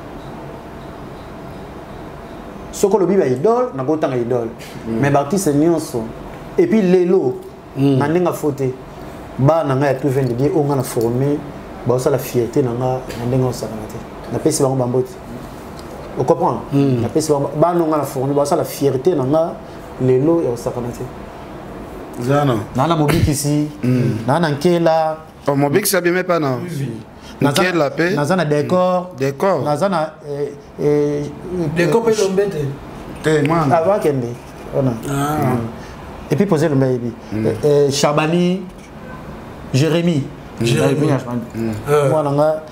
Soki olobi baidole, nakotanga idole, mais baartiste nyonso. Et puis lelo na ndenge afo te, bana na ngai ya tout vient de Dieu oyo ngai na formé, baosala fierté na nga na ndenge osakana te. Napesi bango bambote, ocomprendre? Napesi bango, bana oyo ngai na formé, baosala fierté na nga lelo ya kosakana te. Zana. Naa na mobikisi, naa na nkela. Oh, mobikisi abimi epa na nkela mpe. Naza na décor. Décor. Naza na Décor mpe elombe te. Te, mwana. Akende wana et puis posé lombe ayebi Chabani, Jérémy. Jérémy. Mwana nga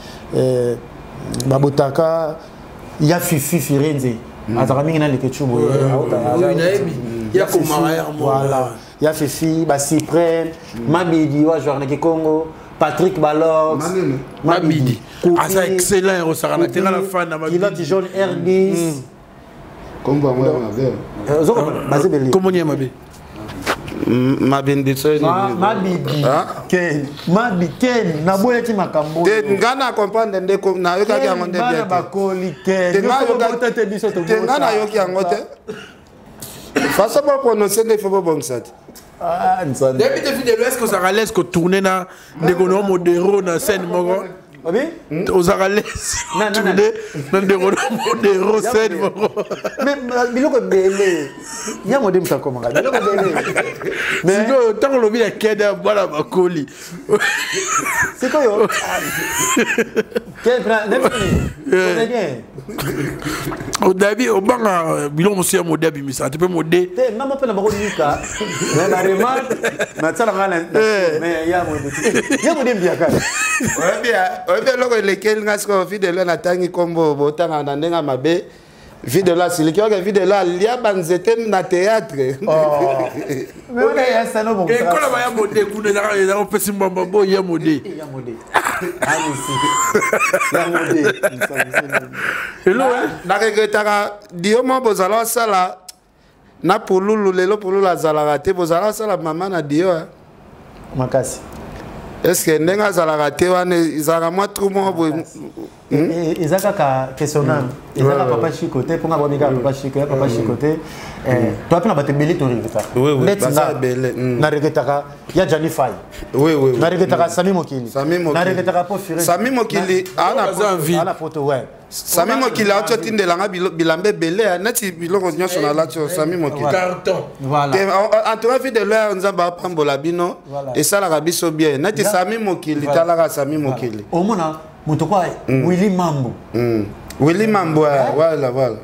babotaka ya Fifi Firenze, azalaka mingi na Lekechu boye. Nayebi ya komaka ya. Voilà, ya Fifi bacyprene Mabidi wa joueur na Kikongo, Patrick Balox. Manene. Mabidi aza excellent ya kosakana te, nga na fan na Mabidi. Kilote jaune R10. Kombo yango ya mabe. Baza ebele. Komoni ya mabe. Mabindi so. Mabidi. Ah? Ken Mabi, Ken naboyaki makambo. Te, nga na comprendre nde nayokaki yango nde bana bien te. Bakoli Ken. Te, nga Biso te, biso te, nga nayoki yango te. Façon boprononce nde, il faut bobongisa te. Ah, Nzambe. Yebi te, Fidèle, est ce que ozalaka l'aise kotourne na ndeko na yo Modero na scène moko? Obi. Ozalaka l'aise Non, non, non. tourne na ndeko na Modero scène moko? Mais biloko ebele ya mode moto akomaka biloko ebele, mais sikoyo ntango olobi ya kede bwana bakoli. Sikoyo Ken comédien. Odabi obanga biloko mosusu ya mode abimisaka te mpe mode. Te, nga mpe na bakonika, mais baremarque natsala nga na, mais ya mode, ya mode mbiaka. Oyebi eloko elekeli nga sikoyo, Fidèle, natangi nkombo botanga na ndenge ya mabe, Fidèle asiliki oke. Fidèle alia banzete na théâtre. Mais wana ya sano bon. Ekola baya mode kuna ezaka opesi mbamba bo ya mode. Ya mode alisi, ya mode. Elo. Naregretaka dio mo bozala osala na Pululu. Lelo Pululu azalaka te, bozala osala mama na dio, eh. Makasi. Est ce que ndenge azalaka te wana ezalaka mwa trou moko boye? Eza kaka question nanu, eza kaka papa Chiko te, mponga babi kaka papa Chiko, ya papa Chiko te. Toa mpe na bato ebele toregretaka. Oui, Neti baza nga ebele. Naregretaka ya Jani Fai, Oui. naregretaka Sami Mokili. Sami Mokili. Naregretaka po Fure. Sami Mokili Aza en vie. Ana poto, ouais. Sami Mokili auti otindelanga bilamba ebele, eh, neti biloko nyonso nalati oyo, Sami Mokili. Carton. Voilà. Te, en tout cas, Fidèle, oyo Nzambe apambola bino. Voilà. Esalaka biso bien neti Sami Mokili, talaka Sami Mokili. Omona moto kwa Willy Mambo. Willy Mambo, eh, voilà.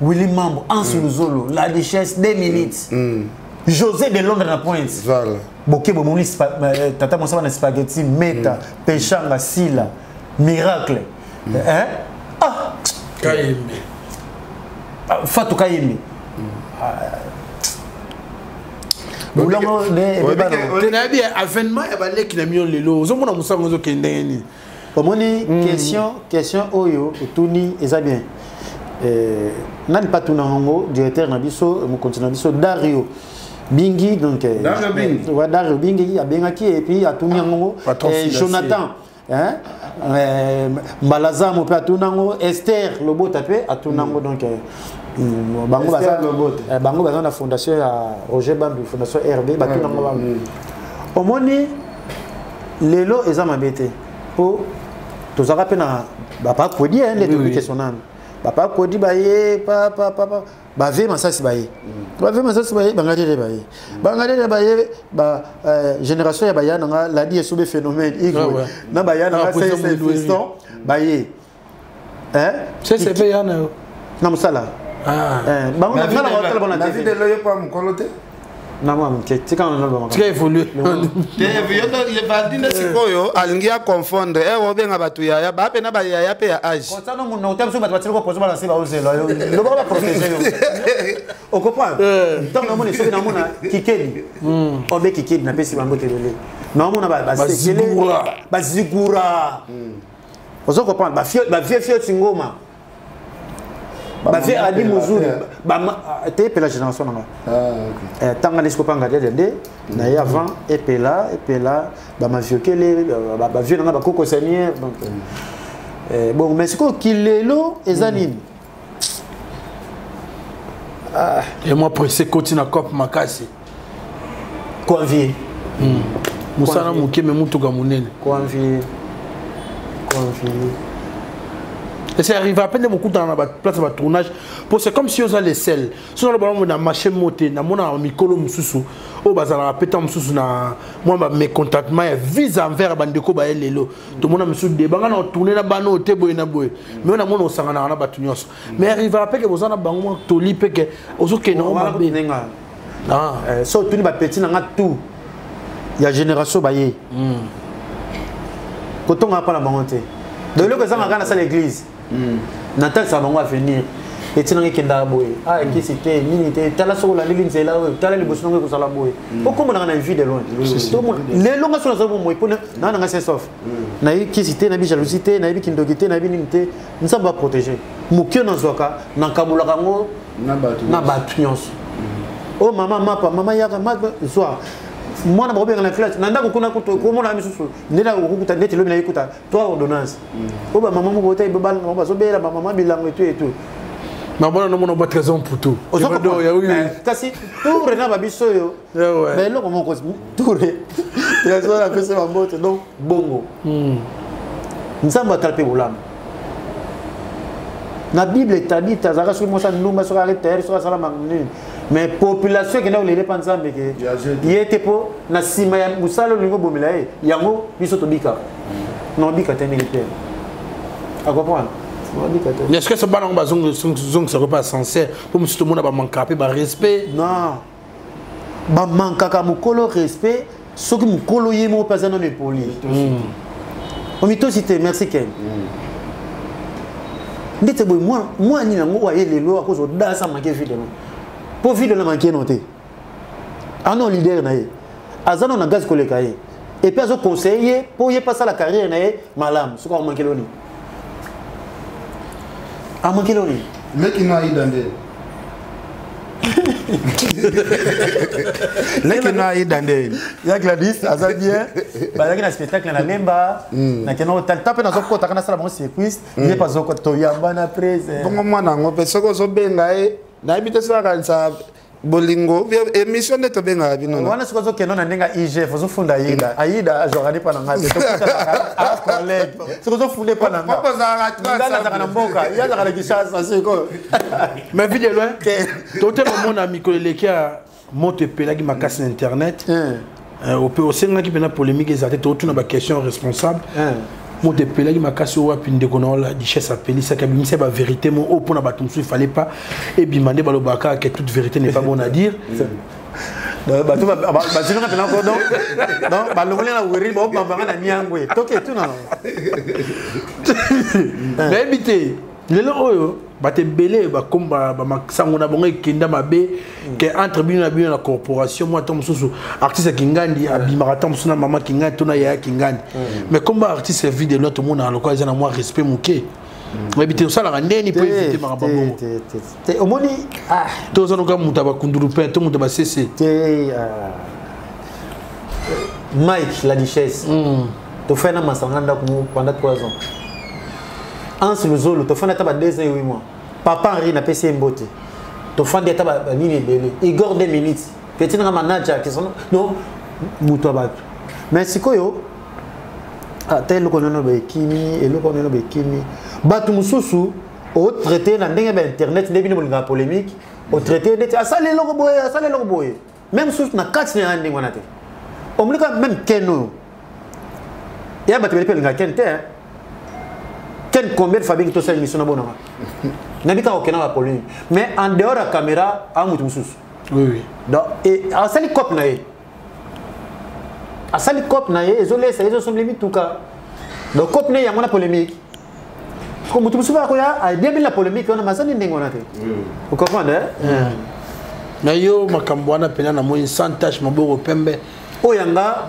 Willy Mambo, Anse Luzolo, la Duchesse, 2 minutes, José de Londres na Pointe. Voilà. Boke bomoni tata mosala na spaghetti meta, peshanga sila miracle, hein? Ah. Kayembe. Ah, Fatou Kayembe. Bolango nde ebeba na- Te, nayebi avènement ya baleki na bino lelo, ozomona mosango ozokende ndenge nini? Omoni, question oyo otuni eza bien. Nani mpe atuna yango, directeur na biso, mokonzi na biso Dario. Bingi donc euh, Dario Bingi. Ouais, Dario Bingi abengaki et puis atuni yango Patron eh, financier. Jonathan hein euh, Mbalazamu mpe atuni yango Esther Lobota mpe atuni yango donc euh, bango Esther baza Lobota. eh, bango baza na fondation ya Roger Bambi fondation RB batuni yango bango omoni lelo eza mabe te mpo tozalaka mpe na bapa kodi nde tobi question nanu bapa kodi baye papapapa bavie masasi baye bavie masasi baye bangadede baye bangadede baye ba euh, génération ya baya nanga ladi esobe phénomène igwe Ah ouais. na baya Ah, nanga président sese Mundweri. fiston baye hein CCP yana yo. na mosala Ah. Eh, bango na nga na baotala bango na na vie TV de loyo mpo mokolo te na mwa moke tika na naloba makambo Tika évoluer. te valdi nde sikoyo alingi aconfondre ere obenga bato yaya baa mpe na bayaya mpe ya age konsano monoko te biso bato batili kopozo bana se baozela yo lobaka baprotege yo okomprendre ntango namona soki namona kikedi obe kikedi napesi bango telele naomona basekele Bazigura. bazigura ozo comprendre bavie fioti ngoma bavie adi mozuri te epela génération nanga ntango nde sikoyo mpa ngadiadia nde na ye avant epela epela bamaviokele bavie nanga bakokosaniere donc eh, bon mais sikoyo kilelo eza nini Et moi pressé koti na cop makasi. koenvie Musala moke me mutuka munene. koenvie koenvie Et c'est arrivé à peine de mokutana na ba place ya ba tournage po c'est comme si oza les sel so na loba na marché mote na mona mikolo mosusu oyo bazalaka pe ntango mosusu na mwa ba mécontentement ya vise envers bandeko baye lelo tomona mosusu debanga na otourne na bana oyo te boye na boye mais oyo namona osanganaka na bato nyonso mais arrivaka pe ke boza na bango mwa toli pe ke ozokende ngo wana mabe kutunenga Ah. Eh, so otuni bapeti na nga tout ya génération baye kotongaka mpa na bango te donc eloko ezanga kaka nasala église natalisaka bango avenir eti nanga ekendaka boye a ekisi te nini te tala soki olandeli nzela oyo tala liboso nango ekozala boye okomonaka na vie de loin Tomona- lelo nga so naza bomoi mpo naa nanga sain sauf nayebi kisi te nayebi jalousie te nayebi kindoki te nayebi nini te nzambe aprotege moke nazwaka nakabolaka yango na bato nyonso o mama mapa mama yaka mapa zwa mwana bakobenga na classe na ndako kuna kutu komona misusu nde na kokuta neti lobi na ye kuta trois ordonnance o bamama moko ota bana bango bazobela bamama bilango etu etu na mona nomona ba trésor mputu Ozo Ebado, comprendre? ya oui, oui. Eh, kasi toure na babiso oyo Eh ouais. ba eloko moko toure trésor apesi bambote donc bongo nzambe atala mpe bolamu na bible etabi te azalaka soki mwasi andumba soki ali tayere soki asala makambo nini mais population ekenda kolele mpa nzambe ke ye te mpo na nsima ya mosala olingi obomela ye yango biso tobikaka na obika te ndenge te acomprendre obika te est ce que so bana yango bazongisaka mpe ascenseur mpo mosusu tomona bamankaka mpe barespect non bamankaka mokolo respect soki mokolo ye moko mpe aza nano epoli omitosi te merci ken ndete boye mwana nini yango oyo aye lelo akozwa dasa manke videlo mpo videlo manke no te ano leader na ye aza nano na gaz koleka ye epuis azoconseille ye mpo ye mpe asala carrière na ye malamu soki akomankeli nini amankeli nini leki no aida nde leki no aida nde ya Gladys aza bien bazalaki na spectacle na lemba nakenda kotala ta mpe nazokotaka nasala bango surprise ye mpe azokota toyamba na prise bongo mwana yango mpe soki ozobenga ye nayebi te soki akanisa bolingo émission nde tobengaka bino wana soki ozokenda na ndenge ya igf ozofunda aida aida azwaka nde mpa na ngai te tokutanaka collègue soki ozofunda epa na Mpo bozalaka ngai nazalaka na mboka ye azalaka na kinshasa sikoyo mais vie de loin totela omona mikolo eleki ya moto epelaki makasi na internet ope osengaki mpena polémique eza te totuna baquestion responsable moto epelaki makasi oyo wapi ndeko na ola duchesse apelisaki abimisa bavérité mo oyo mpona bato mosusu ifallait pas ebima nde balobaka kaka que toute vérité n'est pas bonne à dire bato bazinanga mpena ko donc balongoli na weri baobambanga na niangwe toke tuna nayebi te lelo oyo bato ebele basango na bango ekenda mabe ke entre bino na bino na corporation mwa ntango mosusu artiste ya kingandi abimaka ntango mosusu na mama kingandi to na yaya kingandi mais comme baartiste ya vie de loin tomonaka lokola eza na mwa respect moke. Oyebi te osalaka ndeni mpo évite makambo ya bongo. Te, omoni, ah. To oza noka moto ya bakundulu pe to moto ya basese. Te, ah. Mike la duchesse, tofai na masanga ndako moko pendant 3 ans. Anse Luzolo tofandi ata ba 2 ans et 8 mois. Papa Henri, napesi ye mbote, tofandi ata banini ebele. Igor 2 minutes, petit nanga manager kisono no moto ya bato. Mais sikoyo ata eloko nano baekimi, eloko nano baekimi, bato mosusu otraite na ndenge ba internet nde bino bolingaka polémique, otraite neti asali eloko boye, asali eloko boye, même susu na kati na ya ndenge wana te. Omoni kaka même Ken oyo ya bato ebele mpe alingaka Ken te. Ken, combien de fois bengi tosala émission na bonanga, nayebi kaka okenda bapolémique, mais en dehors ya caméra a moto mosusu. Oui, oui. Donc asali cope na ye, asali cope na ye, ezolesa, ezosombeli mituka. Donc cope na ye yango na polémique ko moto mosusu akoya ayebeli na polémique wana, mazali ndenge wana te, ocomprendre? Na yo makambo wana mpena namoni sans tache, maboko pembe. Oyo yanga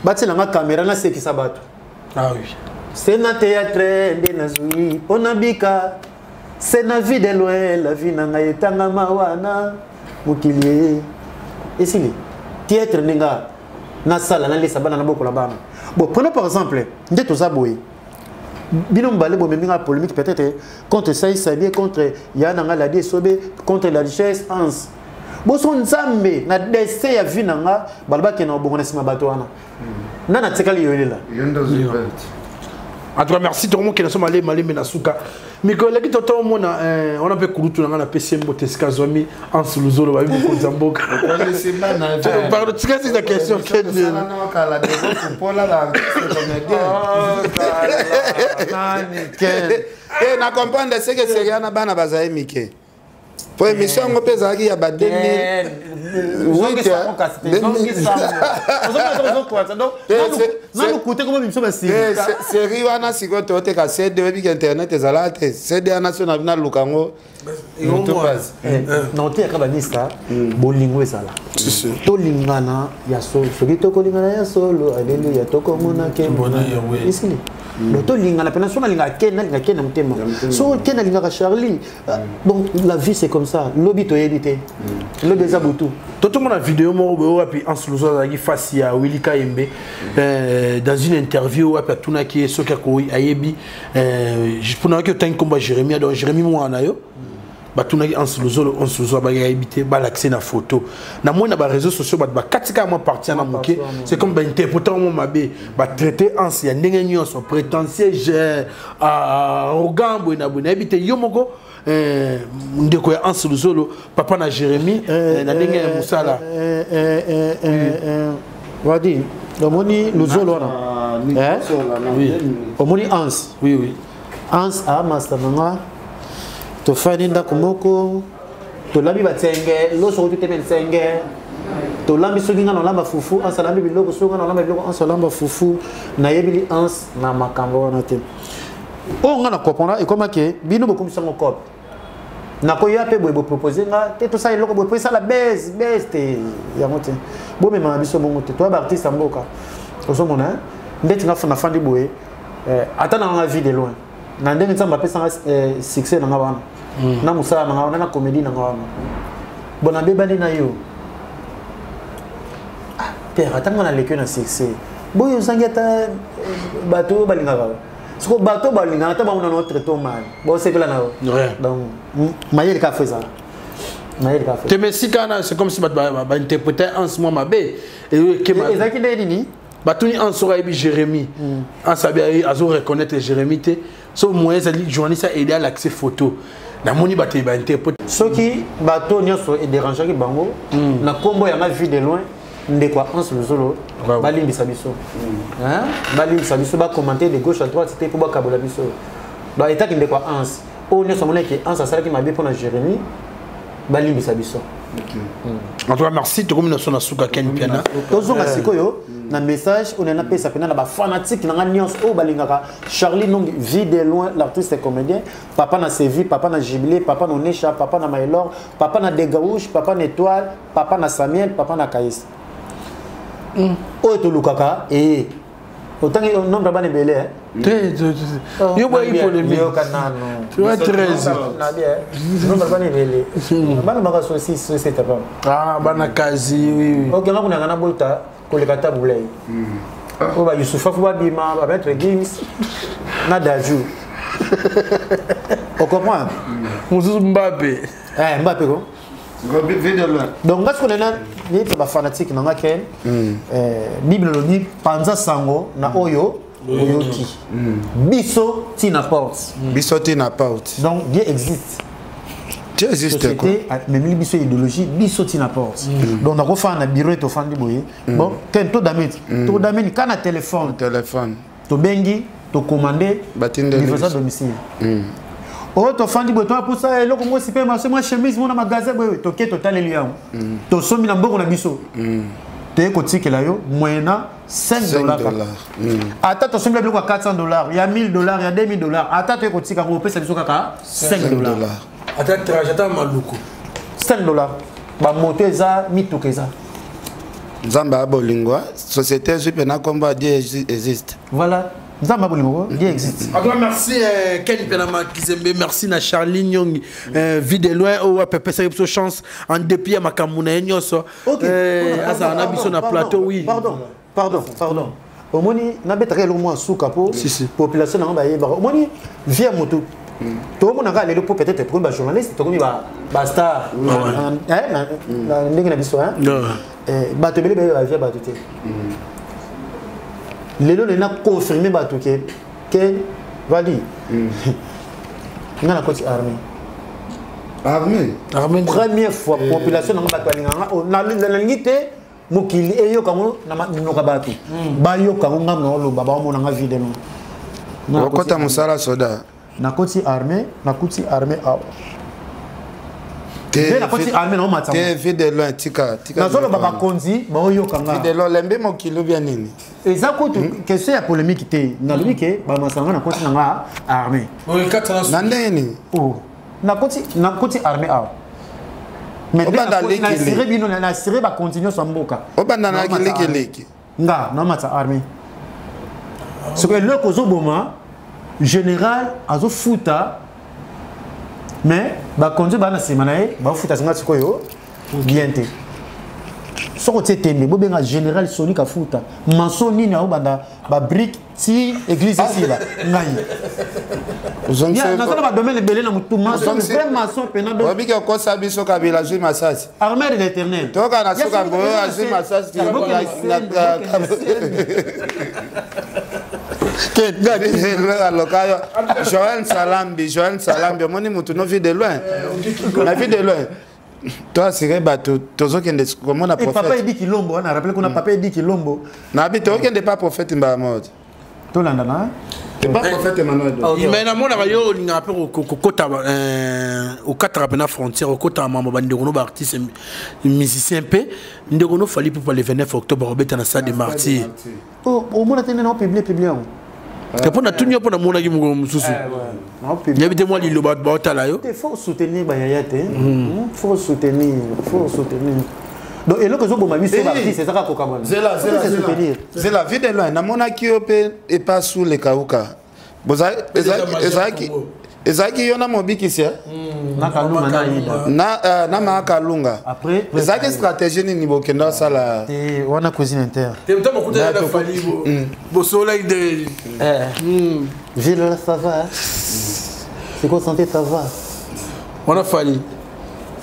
batiela nga caméra, nasekisa bato. Ah oui. Se na théâtre nde nazwi mpo nabika, se na vie de loin, la vie na ngai etangama wana mokili ye esili. Théâtre nde nga nasala, nalesa bana, nabokola bana. Bon, prenons par exemple nde toza boye, bino mibale bomemi nga polémique, peut-être contre Saïsa bien, contre ya na nga Ladi Esobe, contre la richesse Hans. Boso Nzambe na destin ya vie na nga balobaki na obongo na nsima bato wana nga natikali yoyelela. En tout cas, merci. Tout le monde qui est malé malé na suka. Mikolo eleki toto omona wana mpe kulutu na ngai napesi ye mbote esika azwami, Anse Luzolo, babi mokonzi ya mboka. Pardon, tika sisa question. Na comprendre seke seria na bana bazali mike po émission yango mpe ezalaki ya ba 2008 série wana. Sikoyo tooteka CD, oyebiki internet ezalaka te. CD wana so naluka yango moto pasi. Na oteyaka banista, bolingo ezala, tolingana ya solo. Soki tokolingana ya solo, aleluya, tokomona ke esili. Donc tolingana mpena. So nalingaka Ken, nalinga Ken na motema. So Ken alingaka Charlie. Donc la vie, c'est comme ça. Lobi toyebi te, lobi eza butu. Totomona video moko boye wapi Anse Luzo azalaki face ya Willy Kayembe dans une interview wapi atunaki ye soki ayebi mpona yoki otangi nkombo ya Jérémie. Donc Jérémie mwana na yo, batunaki Anse Luzolo, Anse Luzolo abaki ayebi te, balakise na photo. Namoni na baréseaux sociaux bato bakati kaka mwa parti wana moke, c'est comme bainterpréter mwa mabe, batraité Anse ya ndenge nyonso, prétentieux, arrogant, boye na boye. Nayebi te, yo moko ndeko ya Anse Luzolo, papa na Jérémie, na ndenge ya mosala. Wadi, omoni Luzolo wana, omoni Anse? Oui. Anse amasta na nga, tofandi ndako moko, tolambi batsenge, loso kutu teme nsenge, tolambi. Soki nga nalamba fufu, Anse alambi biloko. Soki nga nalamba biloko, Anse alamba fufu. Nayebili Anse na makambo wana te. Oyo nga na comprendre ekomaki bino bokomisango cope. Nakoya mpe boye, bopropose nga te, tosala eloko boye po esala base base te. Yango te, bomemaka biso bongo te. Toya baartiste ya mboka, ozomona ndeti nga nafandi boye, ata na nga vie de loin, na ndenge Nzambe apesanga succès na nga wana, na mosala na nga wana, na comédie na nga wana. Bon, nabebani na yo, père, ata nga naleki na succès boye, ozangi ata bato oyo balingaka. Siko bato balingaka, ata bango nano traité mal, bosepela na yo. Donc mayele kaka fo ezala, mayele kaka. Te, mais sika wana, c'est comme si bato bainterpréter Anse mwa mabe. Ezalaki nde nini? Batuni Anse soki ayebi Jérémie. Anse abi azo reconnaître Jérémie te. So moyen ezali journaliste aide alakise photo. Namoni bato bainterpréter. Soki bato nyonso edérangeaki bango na nkombo yanga vie de loin, ndeko ya Anse Luzolo, balimbisa biso, balimbisa biso. Bacommenter de gauche à droite te mpo bakabola biso. Donc etaki ndeko ya Anse oyo nyonso amonaki Anse asalaki mabe mpo na Jérémie, balimbisa biso. En tout cas, merci. Tokomi na so na suka, Ken Piana. Tozonga sikoyo na message oyo napesa mpena na bafanatike na nga nyonso oyo balingaka Charlie Nongi, vie de loin, l'artiste comédien, papa na Sevi, papa na Jubilé, papa na Onesha, papa na Maelor, papa na Degaouche, papa na Étoile, papa na Samuel, papa na Kaïs. Oyo tolukaka eye. Otangi nombre ya bana ebele. Te, yo boyi polémique. Yoka nano. Tu vois 13. Na bien. Nombre bana ebele. Bana baka so 6 so 7 apa. Ah, bana kazi, oui oui. OK, nga kuna na bota koleka ta bulai. Oyo ba Youssoufa fo babima, ba Maître Gims na Daju. On comprend? Mosusu Mbappé. Eh, Mbappé ko. Donc nga sikoyo nena nayebisa bafanatique na nga ke Bible elobi panza sango na oyo oyoki biso tina porte. Biso tina porte. Donc Dieu existe. Dieu existe quoi. Société amemeli biso idéologie biso tina porte. Donc nakofanda na bureau tofandi boye. Bon, ken todame todameni ka na téléphone. Téléphone. Tobengi tocommande livraison à domicile. Oyo tofandi boye toapusa eloko moko supermarché mwa chemise mona magasin boye toke totaleli yango tosombi na mbongo na biso toye kotikela yo moyena 5 dollars. Ata tosombi biloko ya 400 dollars, ya 1000 dollars, ya 2000 dollars, ata toye kotika yango opesa biso kaka 5 dollars. Ata trajet ata maluku 5 dollars. Bamoto eza, mituka eza. Nzambe abolingwa société ezwi mpe na nkombo ya Dieu existe. Voilà. Nzambe abolingwa, Dieu existe. En tout cas, merci Ken Penama Kizembe, merci na Charlie Nyongi, vie de loin oyo apepesaki biso chance en dépit ya makambo na ye nyonso. Azala na biso na plateau, oui. Pardon, pardon, pardon. Omoni nabetaka eloko mwa suka po population nango bayebaka. Omoni vie ya motu tomonaka lelo po peut-être tokomi bajournaliste, tokomi bastar na ndenge na biso. Bato ebele bayeba bavie bato te. Lelo nena confirme bato ke ke vali nga nakoti armée. Armée. Armée. Première fois population nango bato balinganga nalingi te mokili eyoka ngo na monoko ya bato bayoka ngo ngambo na oloba baomonanga vide no. Okota mosala soda. Nakoti armée, nakuti armée awa. Nde nakoti armée na omatisa. Te, vie de loin, tika tika. Nazoloba bakonzi baoyoka nga. Vie de loin, lembi mokili obia nini? Eza kutu question ya polémique te. Nalobi ke bamasanga nakoti na nga armée. Na ndenge nini? Nakoti nakoti armée awa. Mais nasire bino, nasire bakonzi nyonso ya mboka. Obanda na kilikiliki. Nga namatisa armée. Soki eloko ozoboma général azofuta, mais bakonzi baa na nsima na ye bafuta singa sikoyo bien te. Soki otie tembe, bobenga général Soni Kafuta maso nini aobanda babrique ti église esila. Ngai naza na badomaine ebele na motu, maçon, vrai maçon pena. Obiki okosa biso Kabila azwi masasi. Armée de l'Éternel. Toyoka na suka boyo azwi masasi. Aloka yo Joël Salambi, Joël Salambi omoni motu no vie de loin na vie de loin to asire bato tozokende komona prophète. Papa Edi Kilombo wana, rappelé kuna papa Edi Kilombo. Nabi tokende pa prophète mbala moto. Tolanda na pas prophète Emmanuel. Mais namonaka yo olingaka mpe kokota okataka mpe na frontière, okotaka mambo bandeko no baartiste musicien mpe ndeko no Fally Ipupa le 29 octobre obeta na stade de Martyr. Omona te nde na opublie publie yango. Te mpo natuni yo mpo namonaki mokolo mosusu yebi te mwa liloba baotala yo. Te, faut soutenir bayaya te, faut soutenir, faut soutenir. Donc eloko ezoboma biso baartiste ezaka kokabwana. Zela, zela, zela, vie de loin, namonaki yo mpe epa sule kauka. Ezalaki yo na mobikisi na Kalunga na Aida. Na maa Kalunga. Ezalaki stratégie nini bokenda osala? Te, wana cuisine interne. Bosolaki de Ville là, ça va, c'est quoi, santé, ça va. Wana Fally.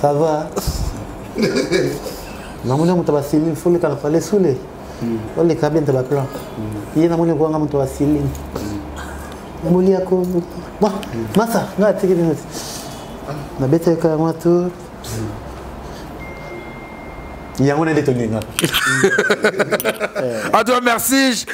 Ça va. Namoni moto basiline foleka na fale sule oleka bien te baplan ye namoni kwanga moto basiline boliako masa ngai atiki bino te nabetaka yango to yango nde tolinga. En tout cas, merci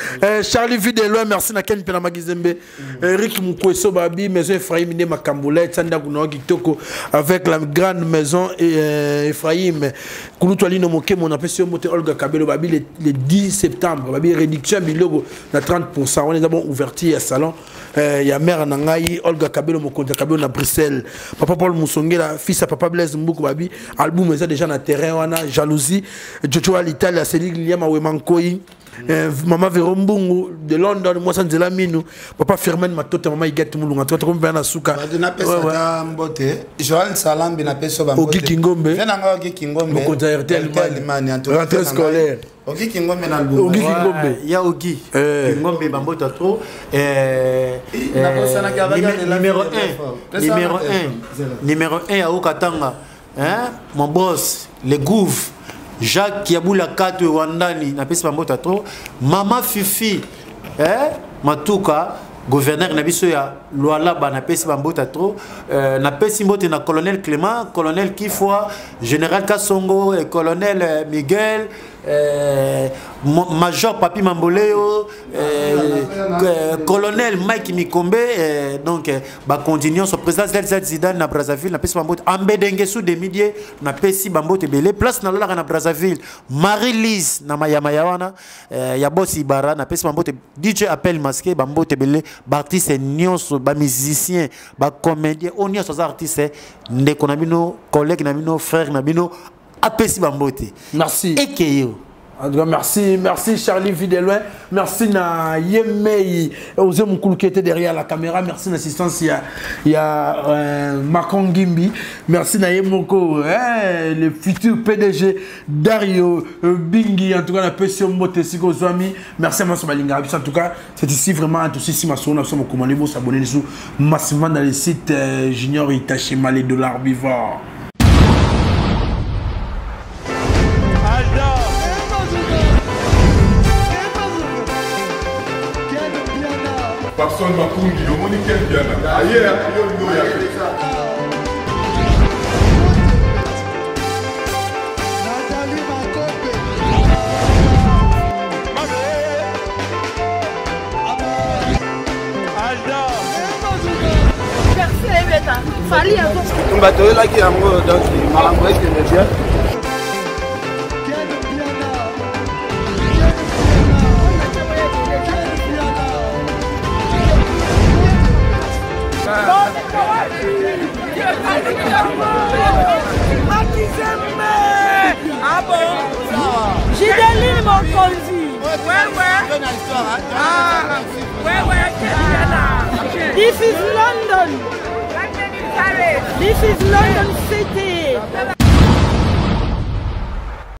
Charlie Vue de loin, merci na Ken Pena Magizembe, Eric Mukweso Babi, maison Ephraim Nde Makambola, Tsanda Kunawa Kitoko avec la grande maison Ephraim. Kulutu Alino Moke, mon appel sur mote Olga Kabelo Babi le 10 septembre, Babi réduction bilogo na 30%. On est d'abord ouverture à salon. Ya mère Nangai, Olga Kabelo Mokonza Kabelo na Bruxelles. Papa Paul Musongela, fils à papa Blaise Mbuku Babi, album est déjà na terrain wana jalousie. Teddy Jojo Alitalia Céline Liama Wemankoi Mama Vero Mbungu de London mwasa nzela minu papa Firmin Matota mama Iget Mulunga to tokomi na suka. Bato napesaka mbote Joël Salambi napesi yo bambote. Ogi Kingombe. Ve na ngai Ogi Kingombe. Mokonzi ya RTL Allemagne, en tout cas, Rentrée ve na ngai. scolaire. Ogi Kingombe na Lubumbashi. Ogi Kingombe. Ya Ogi. Kingombe bambote trop. Nakosanaki abaki alela Numéro fille 1. fort. Pesa Numéro nga 1. téléphone. Zela. Numéro 1 ya Okatanga. Hein? Mon boss, les gouves. Jacques Yabula Katwe Wandani, napesi bambote trop. Mama Fifi, hein? Matuka, gouverneur na biso ya Lualaba napesi bambote trop. Napesi mbote na colonel Clément, colonel Kifwa, général Kasongo, et colonel Miguel, major Papi Mamboleo, colonel Mike Mikombe, donc ba continuons son président ZZ Zidane na Brazzaville napesi bambote Ambedengesu de Midie napesi bambote belé place na lolaka na Brazzaville Marie-Lise na Mayama yawana ya boss Ibara napesi bambote DJ Appel Masqué bambote belé ba artiste nyonso ba musicien ba comédien o nyonso za artiste ndeko na bino collègue na bino frère na bino apesi bambote. Merci. Ekeyo. En tout cas, merci, merci Charlie Videloin, merci na Yemei, Osé Moukoulou qui était derrière la caméra, merci l'assistance, il y a Macron Gimbi, merci na Yemoko, hein, le futur PDG Dario Bingi, en tout cas la PC Mbote Siko Zwami, merci à Manso Balinga, en tout cas, c'est ici vraiment un tout ici, ma soeur, nous sommes commandés, vous s'abonner massivement dans les sites Junior Itachima, les dollars vivants. Papson Makungi, omoni Ken Piana. Aye, yo ndo ya. Nathalie Makope. Bato oyelaki yango donc makambo ekende bien. Ken Piana. Ken Piana. Ken Piana. Gideline Mokonzi. This is London. This is London City.